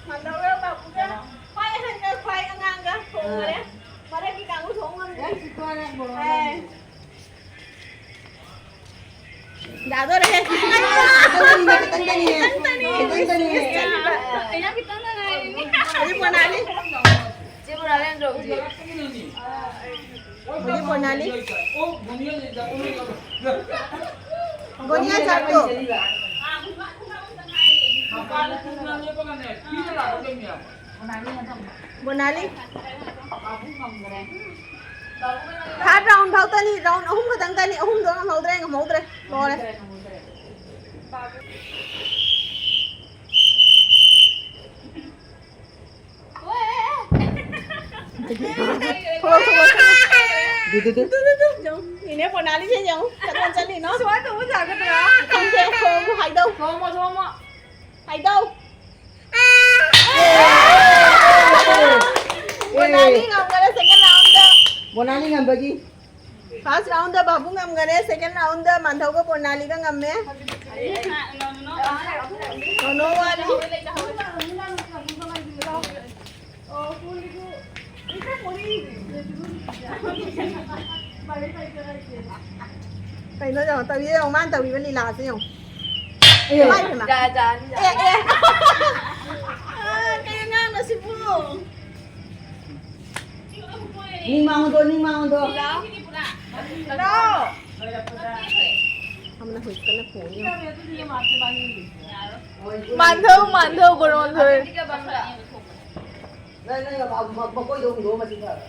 ꯃꯥꯟꯅꯧꯔꯦ ꯕꯥꯕꯨꯒ꯫ ꯈ꯭ꯋꯥꯏ ꯑꯍꯟꯒ ꯈ꯭ꯋꯥꯏ ꯑꯉꯥꯡꯒ ꯊꯣꯡꯈꯔꯦ꯫ ꯃꯔꯛꯀꯤ ꯀꯥꯡꯕꯨ ꯊꯣꯡ ꯉꯝꯗ꯭ꯔꯦ꯫ ꯑꯦ꯫ ꯌꯥꯗꯣꯔꯦꯍꯦ꯫ ꯈꯤꯇꯪꯗꯅꯤꯍꯦ, ꯈꯤꯇꯪꯗꯅꯤꯍꯦ꯫ ꯈꯤꯇꯪꯗꯅꯤꯍꯦ꯫ ꯑꯩꯅ ꯈꯤꯇꯪꯗ ꯉꯥꯏꯔꯤꯅꯦ꯫ ꯍꯧꯖꯤꯛ ꯄꯣꯅꯥꯂꯤ꯫ ꯆꯦ ꯄꯣꯅꯥꯂꯤ ꯅꯠꯇ꯭ꯔꯣ ꯍꯧꯖꯤꯛ? ꯍꯧꯖꯤꯛ ꯄꯣꯅꯥꯂꯤ꯫ ꯕꯣꯅꯤꯌꯥ ꯆꯥꯛꯇꯣ꯫ ꯕꯣꯅꯥꯂꯤ꯫ Third round ꯐꯥꯎꯇꯅꯤ, round ꯑꯍꯨꯝ ꯈꯛꯇꯪꯇꯅꯤ, ꯑꯍꯨꯝꯗꯣ ꯉꯝꯍꯧꯗ꯭ꯔꯦ, ꯉꯝꯍꯧꯗ꯭ꯔꯦ꯫ ꯂꯣꯏꯔꯦ꯫ ꯊꯣꯛꯂꯛꯑꯣ, ꯊꯣꯛꯂꯛꯑꯣ, ꯊꯣꯛꯂꯛꯑꯣ꯫ ꯗꯨ, ꯗꯨ, ꯗꯨ꯫ ꯏꯅꯦ ꯄꯣꯅꯥꯂꯤꯁꯦ ꯌꯦꯡꯉꯨ, ꯀꯗꯣꯝ ꯆꯠꯂꯤꯅꯣ? ꯁꯨꯃꯥꯏꯅ ꯇꯧꯕ ꯌꯥꯒꯗ꯭ꯔꯥ? ꯈꯪꯗꯦ, ꯊꯣꯡꯉꯨ, ꯍꯥꯏꯗꯧ꯫ ꯊꯣꯡꯉꯣ, ꯊꯣꯡꯉꯣ꯫ ꯍꯥꯏꯗꯧ꯫ ꯕꯣꯅꯥꯂꯤ ꯉꯝꯈꯔꯦ second round ꯗ꯫ ꯕꯣꯅꯥꯂꯤ ꯉꯝꯕꯒꯤ꯫ First round ꯗ ꯕꯥꯕꯨ ꯉꯝꯈꯔꯦ, second round ꯗ ꯃꯥꯟꯊꯧꯒ ꯕꯣꯅꯥꯂꯤꯒ ꯉꯝꯃꯦ꯫ ꯅꯣꯅꯣ ꯋꯥꯠꯂꯤ꯫ ꯀꯩꯅꯣ ꯌꯦꯡꯉꯣ, ꯇꯧꯔꯤ ꯌꯦꯡꯉꯣ, ꯃꯥꯅ ꯇꯧꯔꯤꯕ ꯂꯤꯂꯥꯁꯦ ꯌꯦꯡꯉꯣ꯫ ꯑꯦ꯫ ꯏꯃꯥ, ꯏꯃꯥ꯫ ꯖꯥ, ꯖꯥ, ꯖꯥ꯫ ꯑꯦ, ꯑꯦ꯫ ꯑꯥ, ꯀꯩ ꯑꯉꯥꯡꯅꯣ ꯁꯤꯕꯨ? ꯅꯤꯡ ꯃꯥꯡꯉꯣꯟꯗꯣ, ꯅꯤꯡ ꯃꯥꯡꯉꯣꯟꯗꯣ꯫ ꯍꯜꯂꯣ꯫ ꯑꯃꯅ ꯍꯧꯖꯤꯛ ꯀꯟꯅ ꯈꯣꯡꯉꯤ ꯌꯦꯡꯉꯣ꯫ ꯃꯥꯟꯙꯧ, ꯃꯥꯟꯙꯧ, ꯕꯣꯔꯣꯟꯊꯣꯏ꯫ ꯅꯪ, ꯅꯪ ꯃ-, ꯃ-, ꯃꯀꯣꯏꯗꯣ ꯍꯨꯟꯗꯣꯛꯑꯣ, ꯃꯆꯤꯟ ꯈꯔ꯫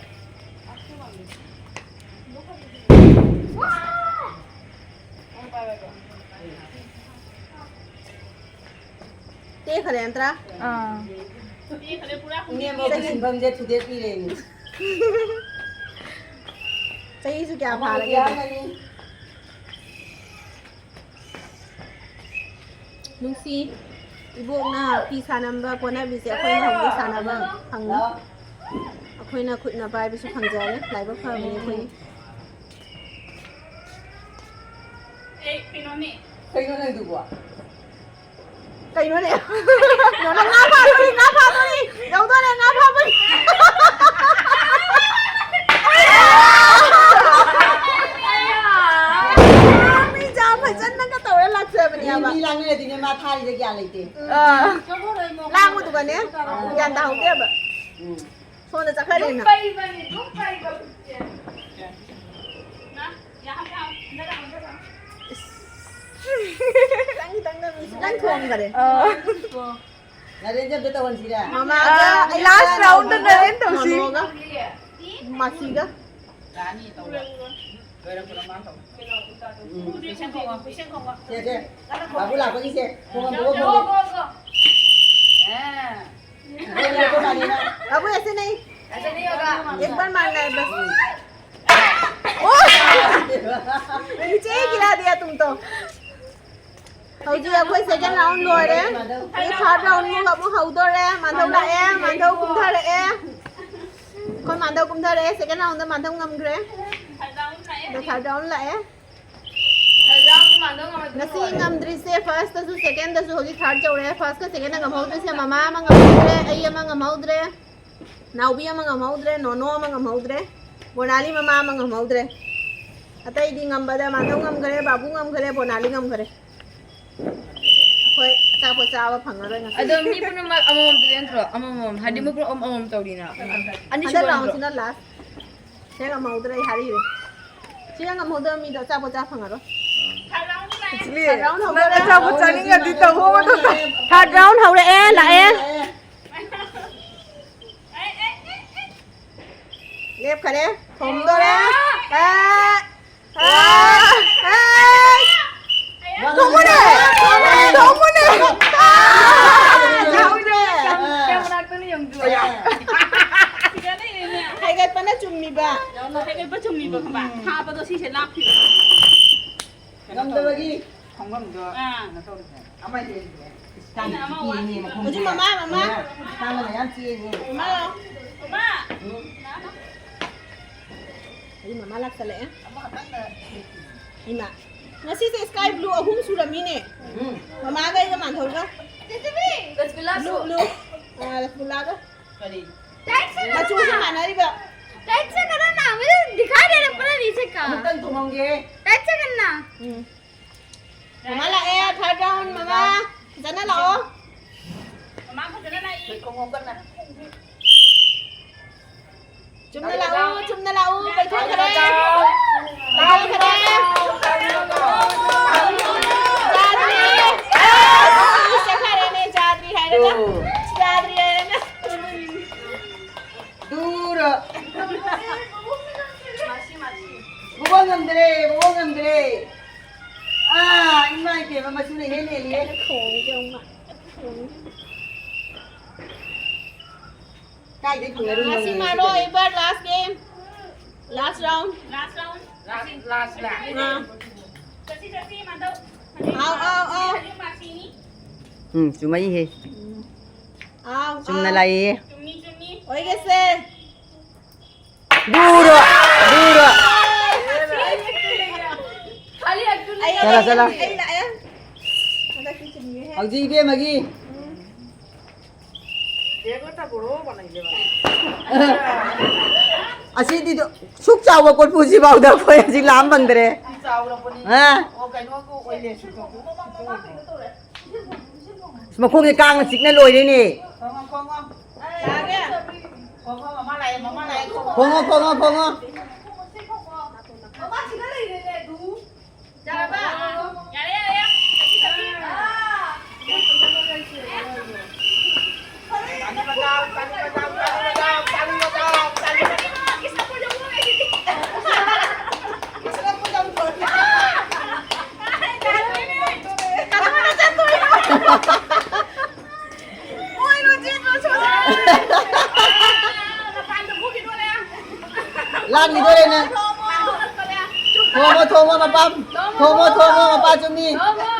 ꯇꯦꯛꯈꯔꯦ ꯅꯠꯇ꯭ꯔꯥ? ꯑꯥ꯫ ꯏꯅꯦꯝꯕꯣꯛꯀꯤ ꯁꯤꯟꯐꯝꯁꯦ ꯊꯨꯗꯦꯛꯄꯤꯔꯦꯅꯦ꯫ ꯆꯍꯤꯁꯨ ꯀꯌꯥ ꯐꯥꯔꯒꯦ? ꯅꯨꯡꯁꯤ, ꯏꯕꯣꯛꯅ ꯐꯤ ꯁꯥꯅꯝꯕ ꯀꯣꯟꯅꯕꯤꯁꯦ ꯑꯩꯈꯣꯏꯅ ꯍꯧꯖꯤꯛ ꯁꯥꯟꯅꯕ ꯐꯪꯉꯤ꯫ ꯑꯩꯈꯣꯏꯅ ꯈꯨꯠꯅ ꯄꯥꯏꯕꯁꯨ ꯐꯪꯖꯔꯦ꯫ ꯂꯥꯏꯕꯛ ꯐꯕꯅꯤ ꯑꯩꯈꯣꯏ꯫ ꯑꯦ, ꯀꯩꯅꯣꯅꯦ꯫ ꯀꯩꯅꯣ ꯅꯪꯗꯨꯕꯣ? ꯀꯩꯅꯣꯅꯦ? ꯅꯣꯅ ꯉꯥ ꯐꯥꯗꯣꯔꯤ, ꯉꯥ ꯐꯥꯗꯣꯔꯤ! ꯌꯧꯗꯣꯔꯦ, ꯉꯥ ꯐꯥꯕꯒꯤ! ꯃꯤ ꯆꯥ ꯐꯖꯅꯒ ꯇꯧꯔ ꯂꯥꯛꯆꯕꯅꯦꯕ꯫ ꯃꯤ ꯂꯥꯡꯅꯔꯗꯤꯅꯦ ꯃꯥ ꯊꯥꯔꯤꯁꯦ ꯒ꯭ꯌꯥꯟ ꯂꯩꯇꯦ꯫ ꯑꯥ꯫ ꯂꯥꯡꯕꯗꯨꯒꯅꯦ ꯒ꯭ꯌꯥꯟ ꯇꯥꯍꯧꯗꯦꯕ꯫ ꯎꯝ꯫ ꯁꯣꯝꯗ ꯆꯠꯈ꯭ꯔꯦꯅ꯫ ꯂꯨꯞꯄꯩꯕꯅꯤ, ꯂꯨꯞꯄꯩꯕ ꯈꯨꯠꯁꯦ꯫ ꯅ, ꯌꯥ, ꯌꯥ, ꯍꯟꯗꯛ, ꯍꯟꯗꯛ, ꯍꯟꯗꯛ꯫ ꯈꯤꯇꯪ ꯈꯤꯇꯪ ꯅꯝꯃꯤ, ꯈꯤꯇꯪ ꯊꯣꯡꯈꯔꯦ꯫ ꯑꯥ꯫ ꯅꯔꯦꯟꯁꯦ ꯑꯝꯇ ꯇꯧꯍꯟꯁꯤꯔꯦ꯫ ꯃꯃꯥꯒ ꯑꯥ, ꯑꯩꯒ last round ꯅꯔꯦꯟ ꯇꯧꯁꯤ꯫ ꯃꯥꯃꯣꯒ ꯃꯥꯁꯤꯒ꯫ ꯔꯥꯅꯤ ꯇꯧꯔꯣ꯫ ꯂꯣꯏꯔꯛꯄꯗ ꯃꯥ ꯇꯧ꯫ ꯎꯝ꯫ ꯁꯦ, ꯁꯦ꯫ ꯕꯥꯕꯨ ꯂꯥꯛꯄꯒꯤꯁꯦ꯫ ꯈꯣꯡ ꯍꯥꯝꯗꯣꯛꯑꯣ, ꯈꯣꯡꯁꯦ꯫ ꯑꯥ꯫ बाबू, ऐसे नहीं। ऐसे नहीं होगा। एक बार मारना है बस। नीचे ही गिरा दिया तुम तो। ꯍꯧꯖꯤꯛ ꯑꯩꯈꯣꯏ second round ꯂꯣꯏꯔꯦ꯫ ꯑꯩ third round ꯑꯃꯨꯛ ꯍꯧꯗꯣꯔꯦ꯫ ꯃꯥꯙꯧ ꯂꯥꯛꯑꯦ, ꯃꯥꯙꯧ ꯀꯨꯝꯊꯔꯛꯑꯦ꯫ ꯑꯩꯈꯣꯏ ꯃꯥꯙꯧ ꯀꯨꯝꯊꯔꯛꯑꯦ, second round ꯗ ꯃꯥꯙꯧ ꯉꯝꯈ꯭ꯔꯦ꯫ ꯑꯗ third round ꯂꯥꯛꯑꯦ꯫ ꯉꯁꯤ ꯉꯝꯗ꯭ꯔꯤꯁꯦ first ꯇꯁꯨ second ꯇꯁꯨ ꯍꯧꯖꯤꯛ third ꯌꯧꯔꯦ꯫ First ꯀ second ꯅ ꯉꯝꯍꯧꯗ꯭ꯔꯤꯁꯦ ꯃꯃꯥ ꯑꯃ ꯉꯝꯍꯧꯗ꯭ꯔꯦ, ꯑꯩ ꯑꯃ ꯉꯝꯍꯧꯗ꯭ꯔꯦ, ꯅꯥꯎꯕꯤ ꯑꯃ ꯉꯝꯍꯧꯗ꯭ꯔꯦ, ꯅꯣꯅꯣ ꯑꯃ ꯉꯝꯍꯧꯗ꯭ꯔꯦ, ꯕꯣꯅꯥꯂꯤ ꯃꯃꯥ ꯑꯃ ꯉꯝꯍꯧꯗ꯭ꯔꯦ꯫ ꯑꯇꯩꯗꯤ ꯉꯝꯕꯗ ꯃꯥꯙꯧ ꯉꯝꯈ꯭ꯔꯦ, ꯕꯥꯕꯨ ꯉꯝꯈ꯭ꯔꯦ, ꯕꯣꯅꯥꯂꯤ ꯉꯝꯈ꯭ꯔꯦ꯫ ꯑꯩꯈꯣꯏ ꯑꯆꯥꯄꯣꯠ ꯆꯥꯕ ꯐꯪꯉꯔꯣꯏ ꯉꯁꯤ꯫ ꯑꯗꯣ ꯃꯤ ꯄꯨꯝꯅꯃꯛ ꯑꯃꯃꯝꯗꯗꯤ ꯅꯠꯇ꯭ꯔꯣ? ꯑꯃꯃꯝ꯫ ꯍꯥꯏꯗꯤ ꯃꯤ ꯄꯨꯝꯅꯃꯛ ꯑꯃꯃꯝ ꯇꯧꯔꯤꯅ꯫ ꯑꯅꯤꯁꯨꯕ ꯍꯟꯗꯛ ꯅꯠꯇ꯭ꯔꯣ? Round ꯁꯤꯅ last꯫ ꯁꯦ ꯉꯝꯍꯧꯗ꯭ꯔꯦ ꯑꯩ ꯍꯥꯏꯔꯤꯕ꯫ ꯁꯤꯅ ꯉꯝꯍꯧꯗꯕ ꯃꯤꯗꯣ ꯑꯆꯥꯄꯣꯠ ꯆꯥ ꯐꯪꯉꯔꯣꯏ꯫ ꯏꯆꯦ, round ꯅꯪ ꯍꯧꯗꯣꯔꯦ꯫ ꯑꯆꯥꯄꯣꯠ ꯆꯥꯅꯤꯡꯉꯗꯤ ꯇꯧꯋꯣ꯫ Third round ꯍꯧꯔꯛꯑꯦ, ꯂꯥꯛꯑꯦ꯫ ꯂꯦꯞꯈꯔꯦ꯫ ꯊꯣꯝꯗꯣꯔꯦ꯫ ꯑꯦ! ꯑꯦ! ꯑꯦ! ꯊꯣꯝꯃꯨꯅꯦ! ꯊꯣꯝꯃꯨꯅꯦ! ꯊꯣꯝꯃꯨꯅꯦ! ꯌꯥꯍꯧꯗꯦ! ꯀꯌꯥꯝ ꯃꯅꯥꯛꯇꯅ ꯌꯦꯡꯉꯨ꯫ ꯍꯥꯏꯒꯠꯄꯅ ꯆꯨꯝꯃꯤꯕ꯫ ꯍꯥꯏꯒꯠꯄ ꯆꯨꯝꯃꯤꯕ ꯈꯪꯕ꯫ ꯉꯝꯗꯕꯒꯤ ꯈꯣꯡꯐꯝꯗꯣ ꯑꯥ꯫ ꯀꯩꯅꯣ ꯇꯧꯔꯤꯁꯦ꯫ ꯑꯃ ꯌꯦꯡꯒꯦ꯫ ꯑꯩꯅ ꯑꯃ ꯋꯥꯠꯂꯤ꯫ ꯍꯧꯖꯤꯛ ꯃꯃꯥ, ꯃꯃꯥ꯫ ꯃꯃꯥ ꯃꯌꯥꯝ ꯆꯦꯟꯉꯦ꯫ ꯃꯃꯥ꯫ ꯎꯝ꯫ ꯃꯃꯥ꯫ ꯎꯝ꯫ ꯍꯧꯖꯤꯛ ꯃꯃꯥ ꯂꯥꯛꯁꯜꯂꯛꯑꯦ꯫ ꯑꯃꯈꯛꯇꯪꯗ꯫ ꯏꯃꯥ꯫ ꯉꯁꯤꯁꯦ sky blue ꯑꯍꯨꯝ ꯁꯨꯔꯝꯃꯤꯅꯦ꯫ ꯎꯝ꯫ ꯃꯃꯥꯒ ꯑꯩꯒ ꯃꯥꯟꯊꯧꯒ꯫ ꯔꯁꯒꯨꯜꯂꯥꯁꯨ꯫ Blue, blue꯫ ꯑꯥ, ꯔꯁꯒꯨꯜꯂꯥꯒ꯫ ꯀꯔꯤ? ꯃꯆꯨꯁꯦ ꯃꯥꯟꯅꯔꯤꯕ꯫ Tight से करो ना, मुझे दिखाई दे रहा है पूरा नीचे का। ꯑꯃꯨꯛꯇꯪ ꯊꯣꯡꯉꯝꯒꯦ꯫ Tight से करना। ꯎꯝ꯫ ꯃꯃꯥ ꯂꯥꯛꯑꯦ, third round, ꯃꯃꯥ꯫ ꯐꯖꯅ ꯂꯥꯛꯑꯣ꯫ ꯃꯃꯥ ꯐꯖꯅ ꯂꯥꯛꯏ꯫ ꯈꯣꯡꯎꯞ ꯀꯟꯅ꯫ ꯆꯨꯝꯅ ꯂꯥꯛꯎ, ꯆꯨꯝꯅ ꯂꯥꯛꯎ, ꯄꯩꯊꯣꯛꯈ꯭ꯔꯦ꯫ ꯄꯩꯊꯣꯛꯈ꯭ꯔꯦ꯫ ꯖꯥꯗ꯭ꯔꯤ꯫ ꯑꯁ, ꯆꯠꯈ꯭ꯔꯦꯅꯦ, ꯖꯥꯗ꯭ꯔꯤ ꯍꯥꯏꯔꯒ꯫ ꯖꯥꯗ꯭ꯔꯤ ꯍꯥꯏꯔꯒ꯫ ꯗꯨꯔ꯫ ꯃꯁꯤ, ꯃꯁꯤ꯫ ꯃꯕꯣꯛ ꯉꯝꯗ꯭ꯔꯦ, ꯃꯕꯣꯛ ꯉꯝꯗ꯭ꯔꯦ꯫ ꯑꯥ, ꯏꯃꯥ ꯏꯕꯦꯝꯃ, ꯃꯆꯨꯅ ꯏꯍꯦꯟ ꯍꯦꯜꯂꯤꯍꯦ꯫ ꯈꯣꯡꯁꯦ ꯑꯃꯨꯛ ꯈꯣꯡ꯫ ꯀꯥꯏꯗꯩ ꯐꯪꯅꯔꯨꯏꯅꯣ ꯉꯁꯤ ꯉꯁꯤ ꯃꯥꯔꯣ ꯀꯩꯗꯧ? Ever last game, last round. Last round. Last, last, last. ꯑꯥ꯫ ꯆꯠꯁꯤ, ꯆꯠꯁꯤ, ꯃꯥꯙꯕ꯫ ꯑꯥꯎ, ꯑꯥꯎ, ꯑꯥꯎ꯫ ꯎꯝ, ꯆꯨꯝꯃꯛꯏꯍꯦ꯫ ꯎꯝ꯫ ꯑꯥꯎ, ꯆꯨꯝꯅ ꯑꯥꯎ꯫ ꯂꯥꯛꯏꯌꯦ꯫ ꯆꯨꯝꯃꯤ, ꯆꯨꯝꯃꯤ꯫ ꯑꯣꯏꯒꯦꯁꯦ꯫ ꯗꯨꯔ, ꯗꯨꯔ꯫ ꯑꯩ, ꯆꯠꯂꯣ, ꯑꯩ, ꯆꯠꯂꯣ꯫ ꯑꯩ ꯂꯥꯛꯑꯦ꯫ ꯍꯟꯗꯛꯇꯤ ꯆꯨꯝꯃꯤꯍꯦ꯫ ꯍꯧꯖꯤꯛ ꯏꯕꯦꯝꯃꯒꯤ꯫ ꯎꯝ꯫ ꯑꯁꯤꯗꯤ ꯁꯨꯛ ꯆꯥꯎꯕ ꯀꯣꯔꯐꯨꯁꯤꯐꯥꯎꯗ ꯑꯩꯈꯣꯏ ꯍꯧꯖꯤꯛ ꯂꯥꯝ ꯐꯪꯗ꯭ꯔꯦ꯫ ꯆꯥꯎꯔꯕꯅꯤ꯫ ꯑ? ꯑꯣ, ꯀꯩꯅꯣꯒ ꯑꯣꯏꯂꯦ, ꯁꯨꯇꯣꯛ꯫ ꯃꯈꯣꯡꯁꯦ ꯀꯥꯡꯅ ꯆꯤꯛꯅ ꯂꯣꯏꯔꯦꯅꯦ꯫ ꯈꯣꯡꯉꯣ, ꯈꯣꯡꯉꯣ꯫ ꯈꯣꯡꯉꯣ, ꯃꯃꯥ ꯂꯥꯛꯑꯦ, ꯃꯃꯥ ꯂꯥꯛꯑꯦ, ꯈꯣꯡꯉꯣ꯫ ꯈꯣꯡꯉꯣ, ꯈꯣꯡꯉꯣ, ꯈꯣꯡꯉꯣ꯫ ꯃꯃꯥ ꯁꯤꯗ ꯂꯩꯔꯦꯅꯦ, ꯑꯗꯨ꯫ ꯌꯥꯔꯕ? ꯌꯥꯔꯦ, ꯌꯥꯔꯦ, ꯌꯥꯔꯦ꯫ ꯆꯠꯁꯤ, ꯆꯠꯁꯤ꯫ ꯑꯥ꯫ ꯂꯥꯟꯈꯤꯗꯣꯔꯦ ꯅꯪ꯫ ꯊꯣꯡꯉꯣ, ꯊꯣꯡꯉꯣ, ꯃꯄꯥꯝ꯫ ꯊꯣꯝꯃꯣ, ꯊꯣꯝꯃꯣ, ꯃꯄꯥ ꯆꯨꯝꯃꯤ꯫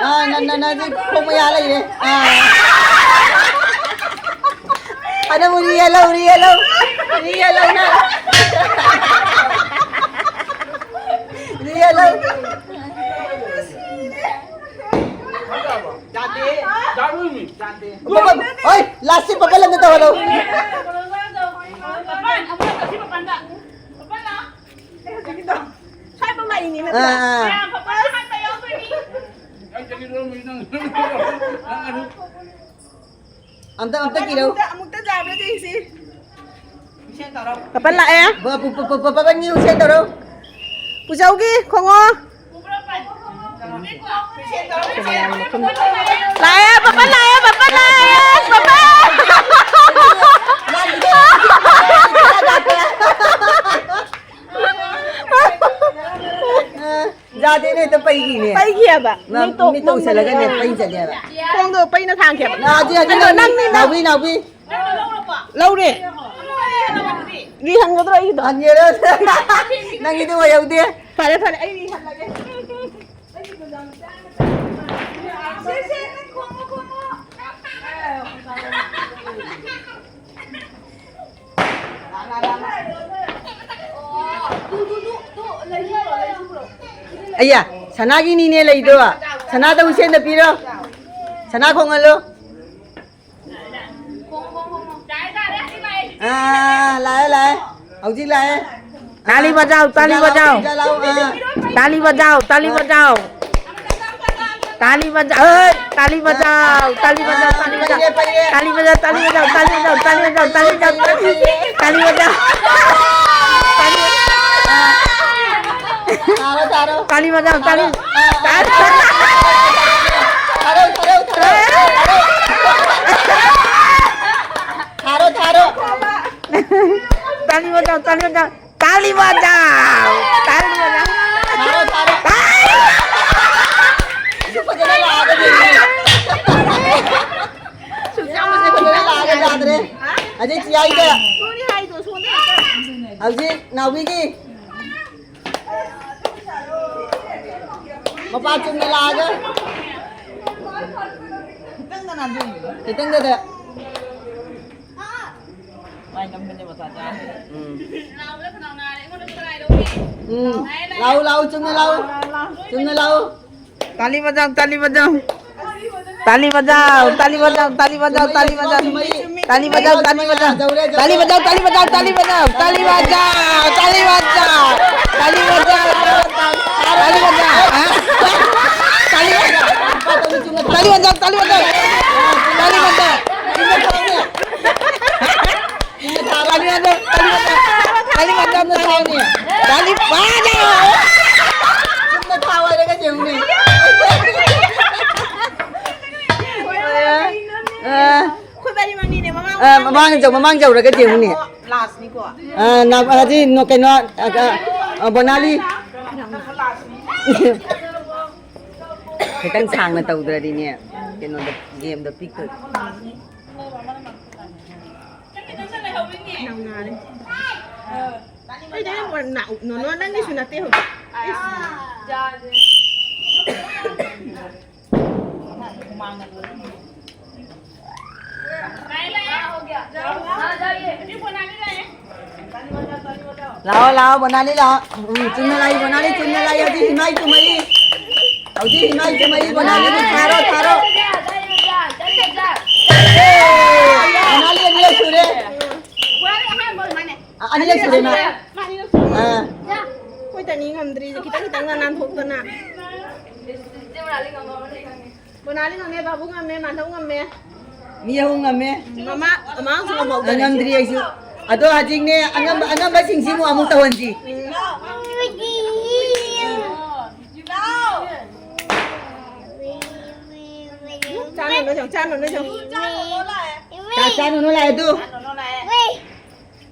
ꯑꯥ, ꯅꯟ-, ꯅꯟ-, ꯅꯟ-, ꯈꯣꯡ ꯃꯌꯥ ꯂꯩꯔꯦ꯫ ꯑꯥ꯫ ꯑꯅꯧꯕ ꯔꯤꯍꯦꯜꯂꯣ, ꯔꯤꯍꯦꯜꯂꯣ꯫ ꯔꯤꯍꯦꯜꯂꯣ ꯅꯪ꯫ ꯔꯤꯍꯦꯜꯂꯣ꯫ ꯌꯥꯗꯦ꯫ ꯌꯥꯔꯣꯏꯃꯤ꯫ ꯌꯥꯗꯦ꯫ ꯄꯄꯥ, ꯍꯣꯏ, ꯂꯥꯁꯁꯤ ꯄꯄꯥ ꯂꯝꯗ ꯇꯧꯍꯜꯂꯣ꯫ ꯄꯄꯥ, ꯑꯃꯨꯛ ꯇꯧꯁꯤ ꯄꯄꯥꯗ꯫ ꯄꯄꯥ ꯂꯥꯛꯑꯣ꯫ ꯁ꯭ꯋꯥꯏꯐꯥꯎ ꯂꯥꯛꯏꯅꯤ ꯅꯠꯇ꯭ꯔꯥ? ꯑꯥ, ꯑꯥ꯫ ꯃꯌꯥꯝ ꯄꯄꯥ ꯍꯥꯠꯄ ꯌꯥꯎꯗꯣꯏꯅꯤ꯫ ꯑꯝꯇ, ꯑꯝꯇ ꯀꯤꯔꯧ꯫ ꯑꯃꯨꯛꯇ, ꯑꯃꯨꯛꯇ ꯌꯥꯕ꯭ꯔꯥ ꯌꯦꯡꯁꯤ꯫ ꯄꯄꯥ ꯂꯥꯛꯑꯦ꯫ ꯕ-, ꯕ-, ꯕ-, ꯕ-, ꯕꯕꯟꯒꯤ ꯎꯁꯦ ꯇꯧꯔꯣ꯫ ꯄꯨꯖꯧꯒꯤ ꯈꯣꯡꯉꯣ꯫ ꯂꯥꯛꯑꯦ, ꯄꯄꯥ ꯂꯥꯛꯑꯦ, ꯄꯄꯥ ꯂꯥꯛꯑꯦ, ꯄꯄꯥ꯫ ꯌꯥꯗꯦꯅꯦ, ꯍꯦꯛꯇ ꯄꯩꯈꯤꯅꯦ꯫ ꯄꯩꯈꯤꯑꯕ꯫ ꯅꯪ ꯃꯤꯠꯇꯣ ꯃꯤꯠꯇꯣ ꯎꯏꯁꯜꯂꯒꯅꯦ ꯄꯩ ꯆꯠꯂꯦꯕ꯫ ꯈꯣꯡꯗꯣ ꯄꯩꯅ ꯊꯥꯡꯈꯤꯑꯕ꯫ ꯅꯥꯎꯕꯤ, ꯅꯥꯎꯕꯤ, ꯑꯗꯣ ꯅꯪꯅꯤ, ꯅꯪ ꯅꯥꯎꯕꯤ, ꯅꯥꯎꯕꯤ꯫ ꯂꯧꯔꯦ꯫ ꯔꯤ ꯍꯟꯒꯗ꯭ꯔꯣ ꯑꯩꯒꯤꯗꯣ? ꯍꯟꯒꯦꯔꯣ? ꯅꯪꯒꯤꯗꯣ ꯑꯣꯏꯍꯧꯗꯦ꯫ ꯐꯔꯦ, ꯐꯔꯦ, ꯑꯩ ꯔꯤ ꯍꯜꯂꯒꯦ꯫ ꯁꯦ, ꯁꯦ, ꯅꯪ ꯈꯣꯡꯉꯣ, ꯈꯣꯡꯉꯣ꯫ ꯑꯌꯥ, ꯁꯅꯥꯒꯤꯅꯤꯅꯦ ꯂꯩꯗꯣ꯫ ꯁꯅꯥꯗ ꯎꯁꯦꯟꯗ ꯄꯤꯔꯣ꯫ ꯁꯅꯥ ꯈꯣꯡꯍꯜꯂꯣ꯫ ꯑꯥ, ꯂꯥꯛꯑꯦ, ꯂꯥꯛꯑꯦ꯫ ꯍꯧꯖꯤꯛ ꯂꯥꯛꯑꯦ꯫ ताली बजाओ, ताली बजाओ। ꯄꯨꯖꯥ ꯂꯥꯛꯑꯣ, ꯄꯨꯖꯥ ꯂꯥꯛꯑꯣ, ꯑꯥ꯫ ताली बजाओ, ताली बजाओ। ताली बजाओ, ए, ताली बजाओ, ताली बजाओ, ताली बजाओ। ताली बजाओ, ताली बजाओ, ताली बजाओ, ताली बजाओ, ताली बजाओ। ताली बजाओ। ताली बजाओ। तारो, तारो। ताली बजाओ, ताली। तारो, तारो, तारो। थारो, थारो। ताली बजाओ, ताली बजाओ। ताली बजाओ। ताली बजाओ। थारो, थारो। ताली। ꯐꯖꯅ ꯂꯥꯛꯑꯒ ꯌꯦꯡꯉꯦ꯫ ꯐꯖꯅ ꯂꯥꯛꯑꯒ ꯌꯥꯗ꯭ꯔꯦ꯫ ꯍꯧꯖꯤꯛ ꯆꯤꯌꯥꯏꯗ꯫ ꯍꯧꯖꯤꯛ ꯅꯥꯎꯕꯤꯒꯤ꯫ ꯃꯄꯥ ꯆꯨꯝꯅ ꯂꯥꯛꯑꯒ꯫ ꯈꯤꯇꯪꯗꯅ ꯑꯗꯨꯝ꯫ ꯈꯤꯇꯪꯗꯗ꯫ ꯃꯥꯏ ꯅꯝꯕꯅꯦ ꯃꯊꯥ ꯆꯥ꯫ ꯎꯝ꯫ ꯎꯝ꯫ ꯂꯥꯎ, ꯂꯥꯎ, ꯆꯨꯝꯅ ꯂꯥꯎ꯫ ꯆꯨꯝꯅ ꯂꯥꯎ꯫ ताली बजाओ, ताली बजाओ। ताली बजाओ, ताली बजाओ, ताली बजाओ, ताली बजाओ। ताली बजाओ, ताली बजाओ। ताली बजाओ, ताली बजाओ, ताली बजाओ। ताली बजाओ, ताली बजाओ। ताली बजाओ, हाँ? ताली बजाओ, ताली बजाओ। ताली बजाओ। ताली बजाओ, ताली बजाओ। ताली बजाओ, ताली बजाओ। ताली बजाओ, ताली बजाओ। ताली बजाओ। ꯆꯨꯝꯅ ꯊꯥꯎ ꯍꯥꯏꯔꯒ ꯌꯦꯡꯉꯨꯅꯦ꯫ ꯑ, ꯑ, ꯃꯃꯥꯡ ꯌꯧ-, ꯃꯃꯥꯡ ꯌꯧꯔꯒ ꯌꯦꯡꯉꯨꯅꯦ꯫ ꯂꯥꯁꯅꯤꯀꯣ꯫ ꯑ, ꯅ-, ꯍꯧꯖꯤꯛ ꯅꯣ-, ꯀꯩꯅꯣ, ꯑ, ꯑ, ꯕꯣꯅꯥꯂꯤ꯫ ꯈꯤꯇꯪ ꯁꯥꯡꯅ ꯇꯧꯗ꯭ꯔꯗꯤꯅꯦ, ꯀꯩꯅꯣꯗ, ꯒꯦꯝꯗ ꯄꯤꯛꯇꯣꯏ꯫ ꯅꯥꯔꯦ꯫ ꯑꯩꯗꯤ ꯑꯩ ꯅꯥ-, ꯅꯣꯅꯣ ꯅꯪꯒꯤꯁꯨ ꯅꯠꯇꯦ ꯍꯧꯖꯤꯛ꯫ ꯏꯁ꯫ ꯂꯥꯛꯑꯣ, ꯂꯥꯛꯑꯣ, ꯕꯣꯅꯥꯂꯤ ꯂꯥꯛꯑꯣ꯫ ꯎꯝ, ꯆꯨꯝꯅ ꯂꯥꯛꯏ, ꯕꯣꯅꯥꯂꯤ, ꯆꯨꯝꯅ ꯂꯥꯛꯏ꯫ ꯍꯧꯖꯤꯛ ꯏꯃꯥꯏ ꯆꯨꯝꯃꯛꯏ꯫ ꯍꯧꯖꯤꯛ ꯏꯃꯥꯏ ꯆꯨꯝꯃꯛꯏ, ꯕꯣꯅꯥꯂꯤꯕꯨ ꯊꯥꯔꯣ, ꯊꯥꯔꯣ꯫ ꯑꯦ, ꯕꯣꯅꯥꯂꯤ ꯑꯅꯤꯔꯛ ꯁꯨꯔꯦ꯫ ꯑ-, ꯑꯅꯤꯔꯛ ꯁꯨꯔꯦ ꯃꯥ꯫ ꯑꯥ꯫ ꯑꯩꯈꯣꯏ ꯇꯅꯤ ꯉꯝꯗ꯭ꯔꯤꯁꯦ ꯈꯤꯇꯪ ꯈꯤꯇꯪꯒ ꯅꯥꯟꯊꯣꯛꯇꯅ꯫ ꯕꯣꯅꯥꯂꯤ ꯉꯝꯃꯦ, ꯕꯥꯕꯨ ꯉꯝꯃꯦ, ꯃꯥꯙꯧ ꯉꯝꯃꯦ꯫ ꯃꯤ ꯑꯍꯨꯝ ꯉꯝꯃꯦ꯫ ꯃꯃꯥ, ꯃꯃꯥꯁꯨ ꯉꯝꯍꯧꯗꯔꯦ꯫ ꯉꯝꯗ꯭ꯔꯤ ꯑꯩꯁꯨ꯫ ꯑꯗꯣ ꯍꯧꯖꯤꯛꯅꯦ ꯑꯉꯝꯕ, ꯑꯉꯝꯕꯁꯤꯡꯁꯤꯕꯨ ꯑꯃꯨꯛ ꯇꯧꯍꯟꯁꯤ꯫ ꯆꯥꯅꯨ, ꯅꯣꯏ ꯆꯪꯉꯨ, ꯆꯥꯅꯨ, ꯅꯣꯏ ꯆꯪꯉꯨ꯫ ꯆꯥꯛ ꯆꯥꯅꯨ, ꯅꯣꯏ ꯂꯥꯛꯑꯦ ꯑꯗꯨ꯫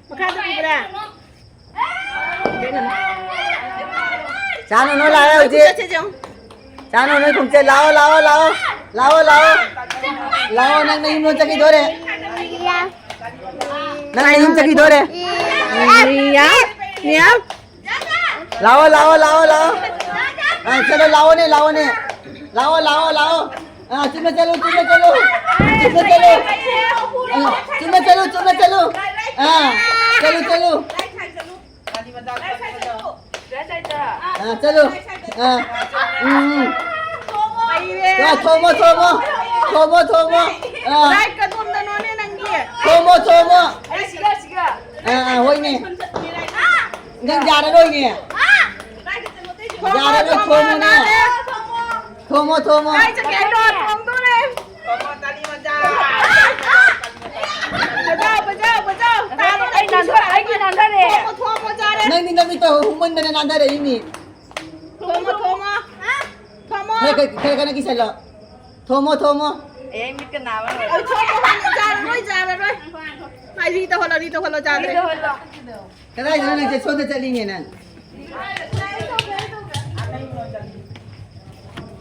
ꯃꯈꯥꯗ ꯄꯨꯕ꯭ꯔꯥ? ꯆꯥꯅꯨ, ꯅꯣꯏ ꯂꯥꯛꯑꯦ ꯍꯧꯖꯤꯛ꯫ ꯆꯠꯁꯦ, ꯆꯪꯉꯨ꯫ ꯆꯥꯅꯨ, ꯅꯣꯏ ꯈꯣꯡꯆꯠ꯫ ꯂꯥꯛꯑꯣ, ꯂꯥꯛꯑꯣ, ꯂꯥꯛꯑꯣ꯫ ꯂꯥꯛꯑꯣ, ꯂꯥꯛꯑꯣ꯫ ꯂꯥꯛꯑꯣ, ꯅꯪ ꯅꯌꯨꯝ ꯂꯣꯝ ꯆꯠꯈꯤꯗꯣꯔꯦ꯫ ꯅꯪ ꯅꯌꯨꯝ ꯆꯠꯈꯤꯗꯣꯔꯦ꯫ ꯃꯤꯌꯥ, ꯃꯤꯌꯥ꯫ ꯂꯥꯛꯑꯣ, ꯂꯥꯛꯑꯣ, ꯂꯥꯛꯑꯣ, ꯂꯥꯛꯑꯣ꯫ ꯑꯥ, ꯆꯠꯂꯣ, ꯂꯥꯛꯑꯣꯅꯦ, ꯂꯥꯛꯑꯣꯅꯦ꯫ ꯂꯥꯛꯑꯣ, ꯂꯥꯛꯑꯣ, ꯂꯥꯛꯑꯣ꯫ ꯑꯥ, ꯆꯨꯝꯅ ꯆꯠꯂꯨ, ꯆꯨꯝꯅ ꯆꯠꯂꯨ꯫ ꯆꯨꯝꯅ ꯆꯠꯂꯨ꯫ ꯑꯥ, ꯆꯨꯝꯅ ꯆꯠꯂꯨ, ꯆꯨꯝꯅ ꯆꯠꯂꯨ꯫ ꯑꯥ, ꯆꯠꯂꯨ, ꯆꯠꯂꯨ꯫ ꯑꯥ, ꯆꯠꯂꯨ꯫ ꯑꯥ, ꯎꯝ, ꯎꯝ꯫ ꯂꯥꯛꯑꯣ, ꯊꯣꯝꯃꯣ, ꯊꯣꯝꯃꯣ꯫ ꯊꯣꯝꯃꯣ, ꯊꯣꯝꯃꯣ꯫ ꯑꯥ꯫ ꯂꯥꯏꯠ ꯀꯗꯣꯝꯗꯅꯣꯅꯦ ꯅꯪꯒꯤ? ꯊꯣꯝꯃꯣ, ꯊꯣꯝꯃꯣ꯫ ꯑꯩ ꯁꯤꯒ, ꯁꯤꯒ꯫ ꯑꯥ, ꯑꯥ, ꯍꯣꯏꯅꯦ꯫ ꯅꯪ ꯌꯥꯔꯔꯣꯏꯅꯦ꯫ ꯊꯣꯝꯃꯣ, ꯌꯥꯔꯔꯣꯏ, ꯊꯣꯝꯃꯣ, ꯊꯣꯝꯃꯣꯅꯦ꯫ ꯊꯣꯝꯃꯣ꯫ ꯊꯣꯝꯃꯣ, ꯊꯣꯝꯃꯣ꯫ ꯀꯥꯏ ꯆꯠꯀꯦ ꯍꯥꯏꯅꯣ? ꯊꯣꯝꯗꯣꯔꯦ꯫ ꯊꯣꯝꯃꯣ, ꯇꯥꯂꯤ ꯃꯆꯥ꯫ ꯕꯖꯥꯎ, ꯕꯖꯥꯎ, ꯕꯖꯥꯎ꯫ ꯇꯥꯔꯣ, ꯑꯩ ꯅꯥꯟꯊ-, ꯑꯩꯒꯤ ꯅꯥꯟꯊꯔꯦ꯫ ꯊꯣꯝꯃꯣ, ꯊꯣꯝꯃꯣ, ꯆꯥꯔꯦ꯫ ꯅꯪꯗꯤ ꯅꯃꯤꯠꯇꯣ ꯍꯨꯃꯟꯗꯅ ꯅꯥꯟꯊꯔꯛꯏꯅꯤ꯫ ꯊꯣꯝꯃꯣ, ꯊꯣꯝꯃꯣ꯫ ꯊꯣꯝꯃꯣ꯫ ꯈꯔ, ꯈꯔ, ꯈꯔ ꯀꯟꯅ ꯀꯤꯁꯜꯂꯣ꯫ ꯊꯣꯝꯃꯣ, ꯊꯣꯝꯃꯣ꯫ ꯑꯦ, ꯑꯩ ꯃꯤꯠꯀ ꯅꯥꯕ ꯍꯧꯔꯦ꯫ ꯑꯩ ꯊꯣꯝꯃꯣ, ꯍꯥꯟꯅ ꯆꯥꯔꯔꯣꯏ, ꯆꯥꯔꯔꯣꯏ꯫ ꯃꯥ ꯔꯤ ꯇꯧꯍꯜꯂꯣ, ꯔꯤ ꯇꯧꯍꯜꯂꯣ, ꯆꯥꯗ꯭ꯔꯦ꯫ ꯔꯤ ꯇꯧꯍꯜꯂꯣ꯫ ꯀꯗꯥꯏꯗꯅꯣ ꯅꯪꯁꯦ? ꯁꯣꯝꯗ ꯆꯠꯂꯤꯅꯦ ꯅꯪ꯫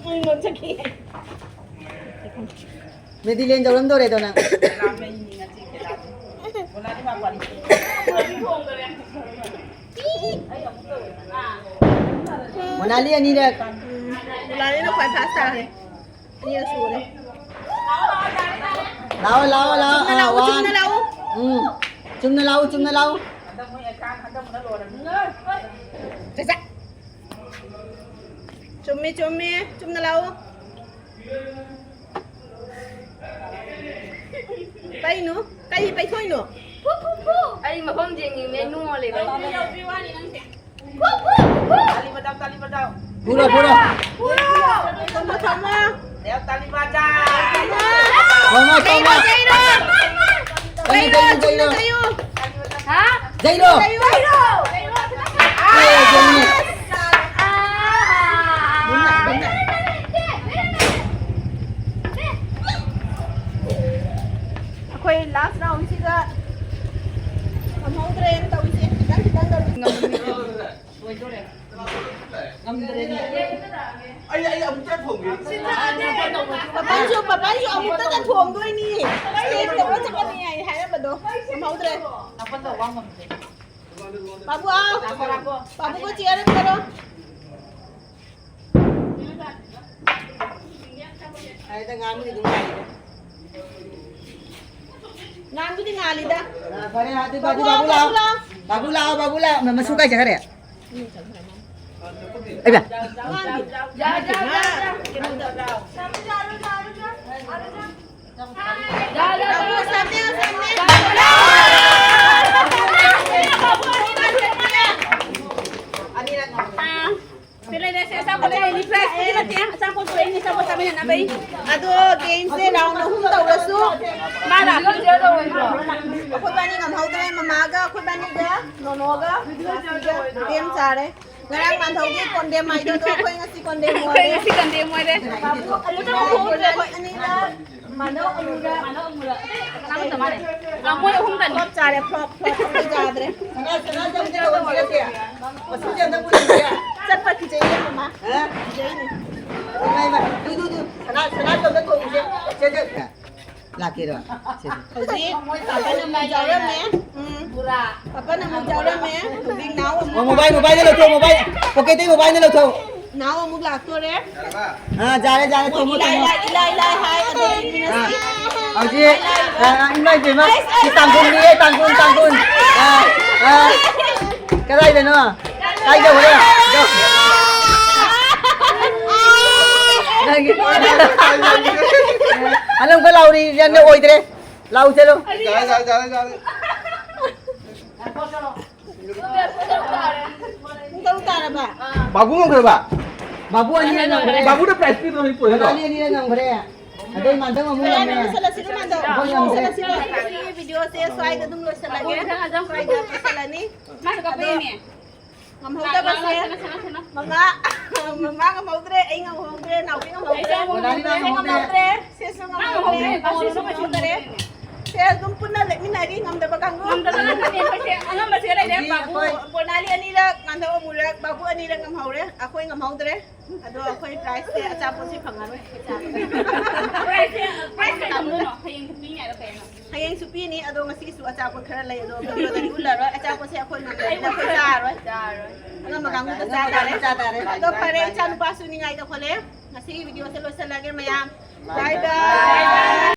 ꯎꯝ, ꯆꯠꯈꯤ꯫ ꯃꯦꯗꯤꯂꯦꯟ ꯌꯧꯔꯝꯗꯣꯔꯦꯗꯣ ꯅꯪ꯫ ꯃꯣꯅꯥꯂꯤ ꯑꯅꯤꯔꯛ꯫ ꯎꯝ, ꯃꯣꯅꯥꯂꯤꯅ ꯈ꯭ꯋꯥꯏ ꯐꯥꯁ ꯇꯥꯔꯦ꯫ ꯑꯅꯤꯔꯛ ꯁꯨꯔꯦ꯫ ꯂꯥꯛꯑꯣ, ꯂꯥꯛꯑꯣ, ꯂꯥꯛꯑꯣ꯫ ꯆꯨꯝꯅ ꯑꯥ, ꯂꯥꯛꯎ, ꯋꯥꯟ꯫ ꯆꯨꯝꯅ ꯂꯥꯛꯎ꯫ ꯎꯝ, ꯆꯨꯝꯅ ꯂꯥꯛꯎ, ꯆꯨꯝꯅ ꯂꯥꯛꯎ꯫ ꯆꯥꯛ ꯆꯥ꯫ ꯆꯨꯝꯃꯤ, ꯆꯨꯝꯃꯤ꯫ ꯆꯨꯝꯅ ꯂꯥꯛꯎ꯫ ꯀꯩꯅꯣ? ꯀꯩ ꯄꯩꯊꯣꯛꯏꯅꯣ? ꯐꯨ, ꯐꯨ, ꯐꯨ꯫ ꯑꯩ ꯃꯐꯝ ꯌꯦꯡꯅꯤꯡꯉꯦ, ꯅꯨꯡꯉꯥꯏ ꯂꯩꯕ꯫ ꯐꯨ, ꯐꯨ, ꯐꯨ, ꯐꯨ꯫ ꯐꯨꯔꯣ, ꯐꯨꯔꯣ꯫ ꯐꯨꯔꯣ꯫ ꯊꯝꯃꯣ, ꯊꯝꯃꯣ꯫ ꯂꯦꯞ, ꯇꯥꯂꯤ ꯕꯖꯥ꯫ ꯊꯝꯃꯣ꯫ ꯊꯝꯃꯣ, ꯊꯝꯃꯣ꯫ ꯆꯩꯔꯣ, ꯆꯩꯔꯣ꯫ ꯆꯩꯔꯣ, ꯆꯩꯔꯣ, ꯆꯨꯝꯅ ꯆꯩꯔꯣ꯫ ꯍꯥ? ꯖꯩꯔꯣ꯫ ꯖꯩꯔꯣ꯫ ꯑꯦ, ꯖꯩꯔꯣ꯫ ꯑꯩꯈꯣꯏ ꯂꯥꯁ ꯔꯥꯎꯟꯁꯤꯗ ꯉꯝꯍꯧꯗ꯭ꯔꯦꯅ ꯇꯧꯔꯤꯁꯦ꯫ ꯈꯤꯇꯪ ꯈꯤꯇꯪ ꯇꯧꯔꯤꯁꯦ꯫ ꯂꯣꯏꯗꯣꯔꯦ꯫ ꯉꯝꯗ꯭ꯔꯦꯅꯦ꯫ ꯑꯩ, ꯑꯩ ꯑꯃꯨꯛꯇ ꯊꯣꯡꯒꯦ꯫ ꯄꯥꯄꯥꯁꯨ, ꯄꯥꯄꯥꯁꯨ ꯑꯃꯨꯛꯇꯗ ꯊꯣꯡꯗꯣꯏꯅꯤ꯫ ꯁ꯭ꯇꯦꯖ ꯇꯧꯔ ꯆꯠꯀꯅꯤ ꯍꯥꯏ ꯍꯥꯏꯔꯝꯕꯗꯣ ꯉꯝꯍꯧꯗ꯭ꯔꯦ꯫ ꯅꯥꯀꯟꯗ ꯋꯥ ꯉꯝꯗ꯭ꯔꯦ꯫ ꯕꯥꯕꯨ ꯑꯥꯎ꯫ ꯂꯥꯛꯈꯣ, ꯂꯥꯛꯈꯣ꯫ ꯕꯥꯕꯨ ꯀꯣ ꯆꯤꯌꯔ ꯑꯃ ꯄꯤꯔꯣ꯫ ꯉꯥꯟꯕꯨꯗꯤ ꯉꯥꯜꯂꯤꯗ꯫ ꯑ, ꯐꯔꯦ, ꯑꯗꯨ ꯕꯥꯕꯨ, ꯕꯥꯕꯨ, ꯕꯥꯕꯨ ꯂꯥꯛꯑꯣ, ꯂꯥꯛꯑꯣ꯫ ꯕꯥꯕꯨ ꯂꯥꯛꯑꯣ, ꯕꯥꯕꯨ ꯂꯥꯛꯑꯣ꯫ ꯃ-, ꯃꯁꯨ ꯀꯥꯏ ꯆꯠꯈ꯭ꯔꯦ? ꯑꯩꯕ꯫ ꯑꯅꯤꯔꯛ ꯉꯝꯃꯦ꯫ ꯑꯥ, ꯁꯤ ꯂꯩꯔꯦ, ꯁꯦ ꯑꯆꯥꯄꯣꯠ ꯂꯩꯔꯦ, ꯄꯨꯔꯛꯏꯅꯤ, ꯑꯆꯥꯄꯣꯠ ꯆꯥꯃꯤꯟꯅꯅꯕ꯫ ꯑꯗꯣ ꯒꯦꯝꯁꯦ ꯔꯥꯎꯟ ꯑꯍꯨꯝ ꯇꯧꯔꯁꯨ꯫ ꯃꯥꯅ ꯑꯩꯈꯣꯏꯕꯥꯅꯤ ꯉꯝꯍꯧꯗ꯭ꯔꯦ, ꯃꯃꯥꯒ ꯑꯩꯈꯣꯏꯕꯥꯅꯤꯒ ꯅꯣꯅꯣꯒ ꯒꯦꯝ ꯆꯥꯔꯦ꯫ ꯉꯔꯥꯡ ꯃꯥꯟꯊꯧꯒꯤ ꯀꯣꯟꯗꯦꯝ ꯍꯥꯏꯗꯣ, ꯑꯗꯣ ꯑꯩꯈꯣꯏ ꯉꯁꯤ ꯀꯣꯟꯗꯦꯝ ꯑꯣꯏꯔꯦ꯫ ꯑꯩꯈꯣꯏ ꯉꯁꯤ ꯀꯣꯟꯗꯦꯝ ꯑꯣꯏꯔꯦ꯫ ꯑꯩꯈꯣꯏ ꯑꯅꯤꯅ ꯃꯥꯟꯅꯧ ꯑꯃꯨꯔꯛ꯫ ꯃꯥꯟꯅꯧ ꯑꯃꯨꯔꯛ꯫ ꯀꯅꯥ ꯀꯅꯥ ꯃꯥꯟꯅꯩ? ꯑ, ꯃꯣꯏ ꯑꯍꯨꯝꯗꯅꯤ꯫ ꯐ꯭ꯂꯣꯞ ꯆꯥꯔꯦ, ꯐ꯭ꯂꯣꯞ, ꯐ꯭ꯂꯣꯞ, ꯑꯩꯈꯣꯏ ꯆꯥꯗ꯭ꯔꯦ꯫ ꯁꯅꯥ, ꯁꯅꯥ ꯆꯧꯁꯦ ꯇꯧꯁꯤꯔꯁꯦ꯫ ꯃꯁꯨꯁꯦ ꯑꯝꯇ ꯄꯨꯅꯁꯦ꯫ ꯆꯠꯄ ꯀꯤꯖꯩꯌꯦ, ꯃꯃꯥ꯫ ꯍꯥ? ꯀꯤꯖꯩꯅꯦ꯫ ꯏꯃꯥ, ꯏꯃꯥ, ꯇꯨ, ꯇꯨ, ꯇꯨ, ꯁꯅꯥ, ꯁꯅꯥ ꯆꯧꯗ ꯊꯣꯡꯁꯦ꯫ ꯁꯦ, ꯁꯦ꯫ ꯂꯥꯛꯀꯦꯔꯣ? ꯁꯦ, ꯁꯦ꯫ ꯍꯧꯖꯤꯛ ꯄꯥꯄꯥꯅ ꯑꯃꯨꯛ ꯌꯥꯎꯔꯝꯃꯦ꯫ ꯎꯝ꯫ ꯄꯥꯄꯥꯅ ꯑꯃꯨꯛ ꯌꯥꯎꯔꯝꯃꯦ꯫ ꯍꯧꯖꯤꯛ ꯅꯥꯎ ꯑꯃꯨꯛ ꯑꯣ, ꯃꯣꯕꯥꯏꯜ, ꯃꯣꯕꯥꯏꯜꯗ ꯂꯧꯊꯣꯛ, ꯃꯣꯕꯥꯏꯜ꯫ ꯄꯣꯀꯦꯠꯇꯩ ꯃꯣꯕꯥꯏꯜꯗ ꯂꯧꯊꯣꯛ꯫ ꯅꯥꯎ ꯑꯃꯨꯛ ꯂꯥꯛꯇꯣꯔꯦ꯫ ꯑꯥ, ꯌꯥꯔꯦ, ꯌꯥꯔꯦ, ꯊꯣꯡꯉꯣ, ꯏꯂꯥꯏ ꯊꯣꯡꯉꯣ꯫ ꯂꯥꯏ, ꯏꯂꯥꯏ ꯂꯥꯏ ꯍꯥꯏ, ꯑꯗꯣ ꯑꯥ꯫ ꯍꯧꯖꯤꯛ, ꯑꯥ, ꯏꯃꯥ ꯏꯕꯦꯝꯃ, ꯁꯤ ꯇꯥꯡꯈꯨꯜꯅꯤꯌꯦ, ꯇꯥꯡꯈꯨꯜ, ꯇꯥꯡꯈꯨꯜ꯫ ꯑꯥ, ꯑꯥ꯫ ꯀꯗꯥꯏꯗꯅꯣ? ꯀꯥꯏ ꯌꯧꯈ꯭ꯔꯦ? ꯅꯪꯒꯤ ꯑꯅꯧꯕ ꯂꯥꯎꯔꯤ ꯌꯥꯝꯅ ꯑꯣꯏꯗ꯭ꯔꯦ꯫ ꯂꯥꯎ ꯆꯠꯂꯣ꯫ ꯌꯥꯔꯦ, ꯌꯥꯔꯦ, ꯌꯥꯔꯦ, ꯌꯥꯔꯦ꯫ ꯄꯨꯡ ꯇꯔꯨꯛ ꯇꯥꯔꯕ? ꯕꯥꯕꯨ ꯉꯝꯈ꯭ꯔꯕ? ꯕꯥꯕꯨ ꯑꯅꯤꯔꯛ ꯉꯝꯈ꯭ꯔꯦ꯫ ꯕꯥꯕꯨꯅ prize ꯄꯤꯗꯧꯅꯤ ꯄꯨꯔꯦꯗꯣ꯫ ꯕꯥꯕꯨ ꯑꯅꯤꯔꯛ ꯉꯝꯈ꯭ꯔꯦ꯫ ꯑꯗꯩ ꯃꯥꯟꯗꯧ ꯑꯃꯨꯛ ꯉꯝꯃꯦ꯫ ꯂꯣꯏꯁꯜꯂꯁꯤꯔꯣ, ꯃꯥꯟꯗꯧ? ꯑꯩꯈꯣꯏ ꯉꯝꯈ꯭ꯔꯦ꯫ ꯂꯣꯏꯁꯜꯂꯁꯤꯔꯣ? ꯁꯤ video ꯁꯦ ꯁ꯭ꯋꯥꯏꯗ ꯑꯗꯨꯝ ꯂꯣꯏꯁꯜꯂꯒꯦ꯫ ꯁ꯭ꯋꯥꯏꯗ ꯂꯣꯏꯁꯜꯂꯅꯤ꯫ ꯃꯥꯁꯨ ꯀꯞꯄꯛꯏꯅꯦ꯫ ꯉꯝꯍꯧꯗꯕꯁꯦ ꯂꯥꯛꯑꯣ, ꯂꯥꯛꯑꯣ, ꯂꯥꯛꯑꯣ, ꯂꯥꯛꯑꯣ꯫ ꯃꯃꯥ, ꯃꯃꯥ ꯉꯝꯍꯧꯗ꯭ꯔꯦ, ꯑꯩ ꯉꯝꯍꯧꯗ꯭ꯔꯦ, ꯅꯥꯎꯕꯤ ꯉꯝꯍꯧꯗ꯭ꯔꯦ, ꯑꯩꯁꯨ ꯉꯝꯍꯧꯗ꯭ꯔꯦ, ꯑꯩ ꯉꯝꯍꯧꯗ꯭ꯔꯦ, ꯁꯦꯁꯨ ꯉꯝꯍꯧꯗ꯭ꯔꯦ, ꯉꯝꯍꯧꯗ꯭ꯔꯦ, ꯕꯥꯁꯤꯁꯨ ꯉꯝꯍꯧꯗ꯭ꯔꯦ꯫ ꯁꯦ ꯑꯗꯨꯝ ꯄꯨꯟꯅ ꯂꯦꯞꯃꯤꯟꯅꯔꯤ, ꯉꯝꯗꯕ ꯀꯥꯡꯕꯨ꯫ ꯉꯝꯗꯕ ꯉꯥꯛꯇꯅꯦ ꯑꯩꯈꯣꯏꯁꯦ, ꯑꯉꯝꯕꯁꯤꯗ ꯂꯩꯔꯦ, ꯍꯧꯖꯤꯛ ꯕꯥꯕꯨ꯫ ꯑꯩꯈꯣꯏ ꯄꯣꯔꯅꯥꯂꯤ ꯑꯅꯤꯔꯛ, ꯉꯥꯟꯊꯧ ꯑꯃꯨꯔꯛ, ꯕꯥꯕꯨ ꯑꯅꯤꯔꯛ ꯉꯝꯍꯧꯔꯦ, ꯑꯩꯈꯣꯏ ꯉꯝꯍꯧꯗ꯭ꯔꯦ꯫ ꯑꯗꯣ ꯑꯩꯈꯣꯏ prize ꯁꯦ ꯑꯆꯥꯄꯣꯠꯁꯦ ꯐꯪꯉꯔꯣꯏ꯫ Prize ꯁꯦ, prize ꯀꯩ ꯇꯧꯗꯣꯏꯅꯣ? ꯍꯌꯦꯡ ꯄꯤꯅꯤ ꯍꯥꯏꯔꯣ ꯀꯩꯅꯣ? ꯍꯌꯦꯡꯁꯨ ꯄꯤꯅꯤ, ꯑꯗꯣ ꯉꯁꯤꯒꯤꯁꯨ ꯑꯆꯥꯄꯣꯠ ꯈꯔ ꯂꯩ, ꯑꯗꯣ video ꯗꯗꯤ ꯎꯠꯂꯔꯣꯏ꯫ ꯑꯆꯥꯄꯣꯠꯁꯦ ꯑꯩꯈꯣꯏ ꯉꯝꯗꯕꯅꯤꯅ ꯑꯩꯈꯣꯏ ꯆꯥꯔꯔꯣꯏ꯫ ꯆꯥꯔꯔꯣꯏ꯫ ꯑꯉꯝꯕ ꯀꯥꯡꯕꯨꯗ ꯆꯥ ꯇꯥꯔꯦ꯫ ꯆꯥ ꯇꯥꯔꯦ꯫ ꯑꯗꯣ ꯐꯔꯦ, ꯏꯆꯥ ꯅꯨꯄꯥꯁꯨ ꯅꯤꯡꯉꯥꯏ ꯇꯧꯈꯠꯂꯦ꯫ ꯉꯁꯤꯒꯤ video ꯁꯦ ꯂꯣꯏꯁꯤꯜꯂꯒꯦ ꯃꯌꯥꯝ꯫ ꯀꯥꯏꯗ?